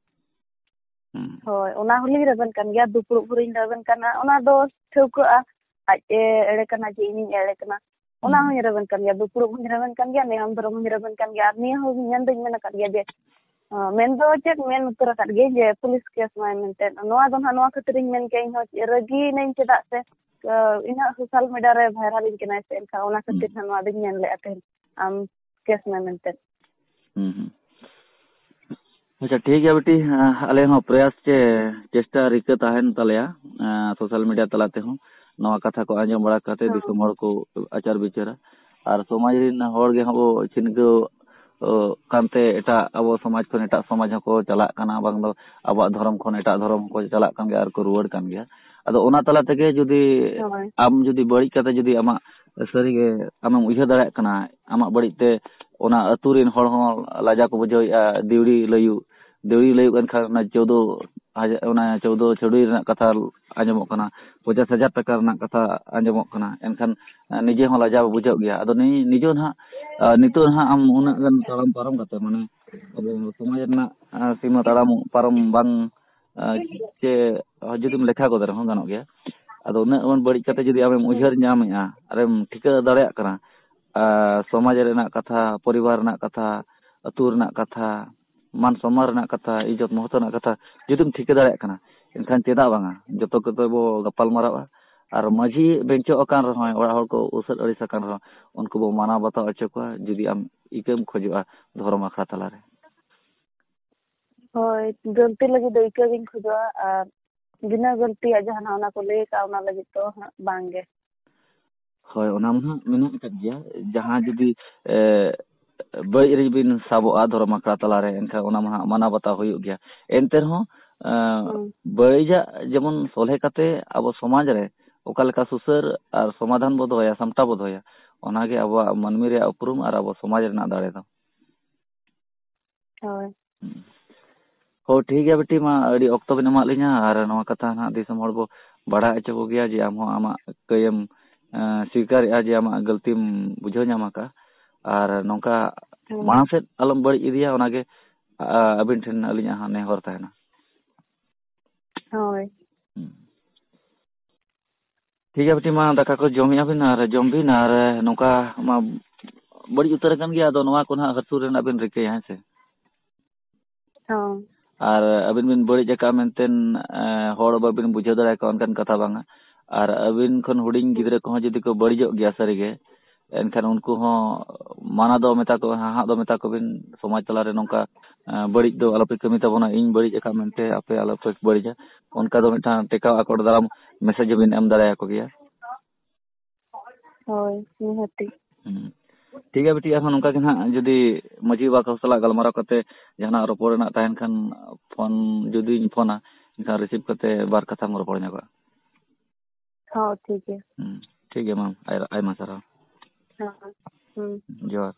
ᱦᱩᱸ᱾ ᱦᱳᱭ, ᱚᱱᱟ ᱦᱚᱸᱞᱤᱧ ᱨᱮᱵᱮᱱ ᱠᱟᱱ ᱜᱮᱭᱟ, ᱫᱩᱯᱲᱩᱵ ᱦᱚᱸᱞᱤᱧ ᱨᱮᱵᱮᱱ ᱠᱟᱱᱟ᱾ ᱚᱱᱟ ᱫᱚ ᱴᱷᱟᱹᱣᱠᱟᱹᱜᱼᱟ, ᱟᱡ ᱮ ᱮᱲᱮ ᱠᱟᱱᱟ ᱡᱮ ᱤᱧᱤᱧ ᱮᱲᱮ ᱠᱟᱱᱟ, ᱚᱱᱟ ᱦᱩᱸ᱾ ᱦᱚᱸᱧ ᱨᱮᱵᱮᱱ ᱠᱟᱱ ᱜᱮᱭᱟ, ᱫᱩᱯᱲᱩᱵ ᱦᱚᱸᱧ ᱨᱮᱵᱮᱱ ᱠᱟᱱ ᱜᱮᱭᱟ, ᱱᱮᱭᱟᱢ ᱫᱷᱚᱨᱚᱢ ᱦᱚᱸᱧ ᱨᱮᱵᱮᱱ ᱠᱟᱱ ᱜᱮᱭᱟ᱾ ᱟᱨ ᱱᱤᱭᱟᱹ ᱦᱚᱸ ᱢᱮᱱ ᱫᱚᱧ ᱢᱮᱱ ᱟᱠᱟᱫ ᱜᱮᱭᱟ ᱡᱮ, ᱟᱸ, ᱢᱮᱱ ᱫᱚ ᱪᱮᱫ, ᱢᱮᱱ ᱩᱛᱟᱹᱨ ᱟᱠᱟᱫ ᱜᱤᱭᱟᱹᱧ ᱡᱮ ᱯᱩᱞᱤᱥ ᱠᱮᱥ ᱢᱟᱭ ᱢᱮᱱᱛᱮ᱾ ᱱᱚᱣᱟ ᱫᱚ ᱱᱟᱦᱟᱜ ᱱᱚᱣᱟ ᱠᱷᱟᱹᱛᱤᱨᱤᱧ ᱢᱮᱱ ᱠᱮᱜᱼᱟ, ᱤᱧ ᱦᱚᱸ ᱨᱟᱹᱜᱤ ᱮᱱᱟᱹᱧ, ᱪᱮᱫᱟᱜ ᱥᱮ, ᱟᱸ, ᱤᱱᱟᱹᱜ ᱥᱳᱥᱟᱞ ᱢᱤᱰᱤᱭᱟ ᱨᱮ ᱵᱷᱟᱭᱨᱟᱞᱤᱧ ᱠᱟᱱᱟᱭ ᱥᱮ, ᱮᱱᱠᱷᱟᱱ ᱚᱱᱟ ᱠᱷᱟᱹᱛᱤᱨ ᱦᱩᱸ᱾ ᱱᱟᱦᱟᱜ ᱱᱚᱣᱟ ᱫᱚᱧ ᱢᱮᱱ ᱞᱮᱫᱼᱟ ᱛᱮᱦᱮᱧ᱾ ᱟᱢ ᱠᱮᱥ ᱢᱮ ᱢᱮᱱᱛᱮ᱾ ᱦᱩᱸ, ᱦᱩᱸ᱾ ᱟᱪᱪᱷᱟ, ᱴᱷᱤᱠ ᱜᱮᱭᱟ ᱵᱤᱴᱤ, ᱟᱸ, ᱟᱞᱮ ᱦᱚᱸ ᱯᱨᱚᱭᱟᱥ ᱪᱮ ᱪᱮᱥᱴᱟ ᱨᱤᱠᱟᱹ ᱛᱟᱦᱮᱱ ᱛᱟᱞᱮᱭᱟ, ᱟᱸ, ᱥᱳᱥᱟᱞ ᱢᱤᱰᱤᱭᱟ ᱛᱟᱞᱟ ᱛᱮᱦᱚᱸ ᱱᱚᱣᱟ ᱠᱟᱛᱷᱟ ᱠᱚ ᱟᱸᱡᱚᱢ ᱵᱟᱲᱟ ᱠᱟᱛᱮ ᱦᱮᱸ᱾ ᱫᱤᱥᱚᱢ ᱦᱚᱲ ᱠᱚ ᱟᱪᱟᱨ ᱵᱤᱪᱟᱹᱨᱟ᱾ ᱟᱨ ᱥᱚᱢᱟᱡᱽ ᱨᱮᱱ ᱦᱚᱲ ᱜᱮ ᱦᱚᱸ ᱵᱚ ᱪᱷᱤᱱᱜᱟᱹᱣ, ᱚ, ᱠᱟᱱᱛᱮ ᱮᱴᱟᱜ ᱟᱵᱚ ᱥᱚᱢᱟᱡᱽ ᱠᱷᱚᱱ ᱮᱴᱟᱜ ᱥᱚᱢᱟᱡᱽ ᱦᱚᱸᱠᱚ ᱪᱟᱞᱟᱜ ᱠᱟᱱᱟ, ᱵᱟᱝ ᱫᱚ ᱟᱵᱚᱣᱟᱜ ᱫᱷᱚᱨᱚᱢ ᱠᱷᱚᱱ ᱮᱴᱟᱜ ᱫᱷᱚᱨᱚᱢ ᱦᱚᱸᱠᱚ ᱪᱟᱞᱟᱜ ᱠᱟᱱ ᱜᱮᱭᱟ ᱟᱨ ᱠᱚ ᱨᱩᱣᱟᱹᱲ ᱠᱟᱱ ᱜᱮᱭᱟ᱾ ᱟᱫᱚ ᱚᱱᱟ ᱛᱟᱞᱟ ᱛᱮᱜᱮ ᱡᱩᱫᱤ ᱦᱳᱭ᱾ ᱟᱢ ᱡᱩᱫᱤ ᱵᱟᱹᱲᱤᱡ ᱠᱟᱛᱮ ᱡᱩᱫᱤ ᱟᱢᱟᱜ ᱥᱟᱹᱨᱤ ᱜᱮ ᱟᱢᱮᱢ ᱩᱭᱦᱟᱹᱨ ᱫᱟᱲᱮᱭᱟᱜ ᱠᱟᱱᱟ, ᱟᱢᱟᱜ ᱵᱟᱹᱲᱤᱡ ᱛᱮ ᱚᱱᱟ ᱟᱹᱛᱩ ᱨᱮᱱ ᱦᱚᱲ ᱦᱚᱸ ᱞᱟᱡᱟ ᱠᱚ ᱵᱩᱡᱷᱟᱹᱣᱮᱫᱼᱟ, ᱫᱤᱣᱲᱤ ᱞᱟᱹᱭᱩᱜ, ᱫᱤᱣᱲᱤ ᱞᱟᱹᱭᱩᱜ ᱮᱱᱠᱷᱟᱱ ᱚᱱᱟ ᱪᱳᱫᱳ ᱦᱟᱡᱟᱨ, ᱚᱱᱟ ᱪᱳᱫᱳ ᱪᱷᱟᱹᱰᱩᱭ ᱨᱮᱱᱟᱜ ᱠᱟᱛᱷᱟ ᱟᱸᱡᱚᱢᱚᱜ ᱠᱟᱱᱟ, ᱯᱚᱧᱪᱟᱥ ᱦᱟᱡᱟᱨ ᱴᱟᱠᱟ ᱨᱮᱱᱟᱜ ᱠᱟᱛᱷᱟ ᱟᱸᱡᱚᱢᱚᱜ ᱠᱟᱱᱟ᱾ ᱮᱱᱠᱷᱟᱱ, ᱟᱸ, ᱱᱤᱡᱮ ᱦᱚᱸ ᱞᱟᱡᱟᱣ ᱵᱩᱡᱷᱟᱹᱜ ᱜᱮᱭᱟ᱾ ᱟᱫᱚ ᱱᱤ-, ᱱᱤᱡᱮ ᱱᱟᱦᱟᱜ, ᱟᱸ, ᱱᱤᱛᱚᱜ ᱱᱟᱦᱟᱜ ᱟᱢ ᱩᱱᱟᱹᱜ ᱜᱟᱱ ᱛᱟᱲᱟᱢ ᱯᱟᱨᱚᱢ ᱠᱟᱛᱮ, ᱢᱟᱱᱮ, ᱟᱵᱚ ᱥᱚᱢᱟᱡᱽ ᱨᱮᱱᱟᱜ, ᱟᱸ, ᱥᱤᱢᱟᱹ ᱛᱟᱲᱟᱢ ᱯᱟᱨᱚᱢ ᱵᱟᱝ, ᱟᱸ, ᱪᱮ ᱡᱩᱫᱤᱢ ᱞᱮᱠᱷᱟ ᱜᱚᱫ ᱨᱮᱦᱚᱸ ᱜᱟᱱᱚᱜ ᱜᱮᱭᱟ᱾ ᱟᱫᱚ ᱩᱱᱟᱹᱜ ᱵᱚᱱ ᱵᱟᱹᱲᱤᱡ ᱠᱟᱛᱮ ᱡᱩᱫᱤ ᱟᱢᱮᱢ ᱩᱭᱦᱟᱹᱨ ᱧᱟᱢᱮᱜᱼᱟ ᱟᱨᱮᱢ ᱴᱷᱤᱠᱟᱹ ᱫᱟᱲᱮᱭᱟᱜ ᱠᱟᱱᱟ, ᱟᱨ ᱥᱚᱢᱟᱡᱽ ᱨᱮᱱᱟᱜ ᱠᱟᱛᱷᱟ, ᱯᱚᱨᱤᱵᱟᱨ ᱨᱮᱱᱟᱜ ᱠᱟᱛᱷᱟ, ᱟᱹᱛᱩ ᱨᱮᱱᱟᱜ ᱠᱟᱛᱷᱟ, ᱢᱟᱱ ᱥᱚᱱᱢᱟᱱ ᱨᱮᱱᱟᱜ ᱠᱟᱛᱷᱟ, ᱤᱡᱽᱡᱚᱛ ᱢᱚᱦᱚᱛ ᱨᱮᱱᱟᱜ ᱠᱟᱛᱷᱟ ᱡᱩᱫᱤᱢ ᱴᱷᱤᱠᱟᱹ ᱫᱟᱲᱮᱭᱟᱜ ᱠᱟᱱᱟ, ᱮᱱᱠᱷᱟᱱ ᱪᱮᱫᱟᱜ ᱵᱟᱝᱟ? ᱡᱚᱛᱚ ᱠᱚᱛᱮ ᱵᱚ ᱜᱟᱯᱟᱞ ᱢᱟᱨᱟᱣᱟ᱾ ᱟᱨ ᱢᱟᱹᱡᱷᱤ ᱵᱮᱧᱪᱚᱜ ᱟᱠᱟᱱ ᱨᱮᱦᱚᱸᱭ, ᱚᱲᱟᱜ ᱦᱚᱲ ᱠᱚ ᱩᱥᱟᱹᱫ ᱟᱹᱲᱤᱥ ᱟᱠᱟᱱ ᱨᱮᱦᱚᱸ, ᱩᱱᱠᱩ ᱵᱚ ᱢᱟᱱᱟᱣ ᱵᱟᱛᱟᱣ ᱦᱚᱪᱚ ᱠᱚᱣᱟ, ᱡᱩᱫᱤ ᱟᱢ ᱤᱠᱟᱹᱢ ᱠᱷᱚᱡᱚᱜᱼᱟ ᱫᱷᱚᱨᱚᱢ ᱟᱠᱷᱲᱟ ᱛᱟᱞᱟᱨᱮ᱾ ᱦᱳᱭ, ᱜᱟᱹᱞᱛᱤ ᱞᱟᱹᱜᱤᱫ ᱫᱚ ᱤᱠᱟᱹ ᱜᱤᱧ ᱠᱷᱚᱡᱚᱜᱼᱟ, ᱟᱨ ᱵᱤᱱᱟᱹ ᱜᱟᱹᱞᱛᱤᱭᱟᱜ ᱡᱟᱦᱟᱱᱟᱜ ᱚᱱᱟ ᱠᱚ ᱞᱟᱹᱭ ᱟᱠᱟᱫ, ᱚᱱᱟ ᱞᱟᱹᱜᱤᱫ ᱫᱚ ᱦᱟᱸᱜ ᱵᱟᱝ ᱜᱮ᱾ ᱦᱳᱭ, ᱚᱱᱟ ᱢᱟ ᱦᱟᱸᱜ ᱢᱮᱱᱟᱜ ᱟᱠᱟᱫ ᱜᱮᱭᱟ᱾ ᱡᱟᱦᱟᱸ ᱡᱩᱫᱤ, ᱮ, ᱵᱟᱹᱲᱤᱡ ᱨᱮ ᱵᱤᱱ ᱥᱟᱵᱚᱜᱼᱟ ᱫᱷᱚᱨᱚᱢ ᱟᱠᱷᱲᱟ ᱛᱟᱞᱟᱨᱮ, ᱮᱱᱠᱷᱟᱱ ᱚᱱᱟ ᱢᱟ ᱦᱟᱸᱜ ᱢᱟᱱᱟᱣ ᱵᱟᱛᱟᱣ ᱦᱩᱭᱩᱜ ᱜᱮᱭᱟ᱾ ᱮᱱᱛᱮ ᱨᱮᱦᱚᱸ, ᱮ, ᱦᱩᱸ᱾ ᱵᱟᱹᱲᱤᱡᱟᱜ ᱡᱮᱢᱚᱱ ᱥᱚᱞᱦᱮ ᱠᱟᱛᱮ ᱟᱵᱚ ᱥᱚᱢᱟᱡᱽ ᱨᱮ ᱚᱠᱟ ᱞᱮᱠᱟ ᱥᱩᱥᱟᱹᱨ ᱟᱨ ᱥᱚᱢᱟᱫᱷᱟᱱ ᱵᱚ ᱫᱚᱦᱚᱭᱟ, ᱥᱟᱢᱴᱟᱣ ᱵᱚ ᱫᱚᱦᱚᱭᱟ, ᱚᱱᱟᱜᱮ ᱟᱵᱚᱣᱟᱜ ᱢᱟᱹᱱᱢᱤ ᱨᱮᱭᱟᱜ ᱩᱯᱨᱩᱢ ᱟᱨ ᱟᱵᱚ ᱥᱚᱢᱟᱡᱽ ᱨᱮᱱᱟᱜ ᱫᱟᱲᱮ ᱫᱚ᱾ ᱦᱳᱭ᱾ ᱦᱩᱸ᱾ ᱦᱳᱭ, ᱴᱷᱤᱠ ᱜᱮᱭᱟ ᱵᱤᱴᱤ, ᱢᱟ ᱟᱹᱰᱤ ᱚᱠᱛᱚ ᱵᱤᱱ ᱮᱢᱟᱜ ᱞᱤᱧᱟ, ᱟᱨ ᱱᱚᱣᱟ ᱠᱟᱛᱷᱟ ᱱᱟᱦᱟᱜ ᱫᱤᱥᱚᱢ ᱦᱚᱲ ᱵᱚ ᱵᱟᱲᱟᱭ ᱦᱚᱪᱚ ᱠᱚᱜᱮᱭᱟ ᱡᱮ ᱟᱢ ᱦᱚᱸ ᱟᱢᱟᱜ ᱠᱟᱹᱭᱮᱢ, ᱮᱸ, ᱥᱤᱠᱟᱨᱮᱜᱼᱟ, ᱡᱮ ᱟᱢᱟᱜ ᱜᱟᱹᱞᱛᱤᱢ ᱵᱩᱡᱷᱟᱹᱣ ᱧᱟᱢ ᱟᱠᱟᱫᱼᱟ, ᱟᱨ ᱱᱚᱝᱠᱟ ᱦᱳᱭ᱾ ᱢᱟᱲᱟᱝ ᱥᱮᱫ ᱟᱞᱚᱢ ᱵᱟᱹᱲᱤᱡ ᱤᱫᱤᱭᱟ, ᱚᱱᱟᱜᱮ, ᱟ-, ᱟᱹᱵᱤᱱ ᱴᱷᱮᱱ ᱟᱹᱞᱤᱧᱟᱜ ᱦᱚᱸ ᱱᱮᱦᱚᱨ ᱛᱟᱦᱮᱱᱟ᱾ ᱦᱳᱭ᱾ ᱦᱩᱸ᱾ ᱴᱷᱤᱠ ᱜᱮᱭᱟ ᱵᱤᱴᱤ, ᱢᱟ ᱫᱟᱠᱟ ᱠᱚ ᱡᱚᱢᱮᱜᱼᱟ ᱵᱤᱱ ᱟᱨ ᱡᱚᱢ ᱵᱤᱱ, ᱟᱨ ᱱᱚᱝᱠᱟ ᱢᱟ ᱵᱟᱹᱲᱤᱡ ᱩᱛᱟᱹᱨ ᱟᱠᱟᱱ ᱜᱮᱭᱟ, ᱟᱫᱚ ᱱᱚᱣᱟ ᱠᱚ ᱱᱟᱦᱟᱜ ᱦᱟᱹᱨᱥᱩ ᱨᱮᱱᱟᱜ ᱵᱤᱱ ᱨᱤᱠᱟᱹᱭᱟ, ᱦᱮᱸ ᱥᱮ? ᱦᱚᱸ᱾ ᱟᱨ ᱟᱹᱵᱤᱱ ᱵᱤᱱ ᱵᱟᱹᱲᱤᱡ ᱟᱠᱟᱫᱼᱟ ᱢᱮᱱᱛᱮ, ᱮ, ᱦᱚᱲ ᱵᱟᱹᱵᱤᱱ ᱵᱩᱡᱷᱟᱹᱣ ᱫᱟᱲᱮᱭᱟᱠᱚᱣᱟ, ᱚᱱᱠᱟᱱ ᱠᱟᱛᱷᱟ ᱵᱟᱝᱟ᱾ ᱟᱨ ᱟᱹᱵᱤᱱ ᱠᱷᱚᱱ ᱦᱩᱰᱤᱧ ᱜᱤᱫᱽᱨᱟᱹ ᱠᱚᱦᱚᱸ ᱡᱩᱫᱤ ᱠᱚ ᱵᱟᱹᱲᱤᱡᱚᱜ ᱜᱮᱭᱟ ᱥᱟᱹᱨᱤᱜᱮ, ᱮᱱᱠᱷᱟᱱ ᱩᱱᱠᱩ ᱦᱚᱸ ᱢᱟᱱᱟ ᱫᱚ ᱢᱮᱛᱟ ᱠᱚ, ᱦᱟᱦᱟᱜ ᱫᱚ ᱢᱮᱛᱟ ᱠᱚᱵᱤᱱ, ᱥᱚᱢᱟᱡᱽ ᱛᱟᱞᱟᱨᱮ ᱱᱚᱝᱠᱟ, ᱮ, ᱵᱟᱹᱲᱤᱡ ᱫᱚ ᱟᱞᱚᱯᱮ ᱠᱟᱹᱢᱤ ᱛᱟᱵᱚᱱᱟ, ᱤᱧ ᱵᱟᱹᱲᱤᱡ ᱟᱠᱟᱫ ᱢᱮᱱᱛᱮ ᱟᱯᱮ ᱟᱞᱚᱯᱮ ᱵᱟᱹᱲᱤᱡᱟ᱾ ᱚᱱᱠᱟ ᱫᱚ ᱢᱤᱫᱴᱟᱝ ᱴᱮᱠᱟᱣ ᱟᱠᱚᱴ ᱫᱟᱨᱟᱢ ᱢᱮᱥᱮᱡᱽ ᱦᱚᱸᱵᱤᱱ ᱮᱢ ᱫᱟᱲᱮᱭᱟᱠᱚ ᱜᱮᱭᱟ᱾ ᱦᱳᱭ, ᱱᱤᱦᱟᱹᱛᱤ᱾ ᱦᱩᱸ᱾ ᱴᱷᱤᱠ ᱜᱮᱭᱟ ᱵᱤᱴᱤ, ᱟᱨᱦᱚᱸ ᱱᱚᱝᱠᱟ ᱜᱮ ᱱᱟᱦᱟᱜ ᱡᱩᱫᱤ ᱢᱟᱹᱡᱷᱤ ᱵᱟᱵᱟ ᱠᱚ ᱥᱟᱞᱟᱜ ᱜᱟᱞᱢᱟᱨᱟᱣ ᱠᱟᱛᱮ ᱡᱟᱦᱟᱱᱟᱜ ᱨᱚᱯᱚᱲ ᱨᱮᱱᱟᱜ ᱛᱟᱦᱮᱱ ᱠᱷᱟᱱ ᱯᱷᱳᱱ ᱡᱩᱫᱤᱧ ᱯᱷᱳᱱᱟ, ᱮᱱᱠᱷᱟᱱ ᱨᱤᱥᱤᱵᱷ ᱠᱟᱛᱮ ᱵᱟᱨ ᱠᱟᱛᱷᱟᱢ ᱨᱚᱯᱚᱲ ᱧᱚᱜᱚᱜᱼᱟ᱾ ᱦᱚᱸ, ᱴᱷᱤᱠ ᱜᱮᱭᱟ᱾ ᱦᱩᱸ, ᱴᱷᱤᱠ ᱜᱮᱭᱟ ᱢᱟ, ᱟᱭ-, ᱟᱭᱢᱟ ᱥᱟᱨᱦᱟᱣ᱾ ᱦᱚᱸ, ᱦᱩᱸ᱾ ᱡᱚᱦᱟᱨ᱾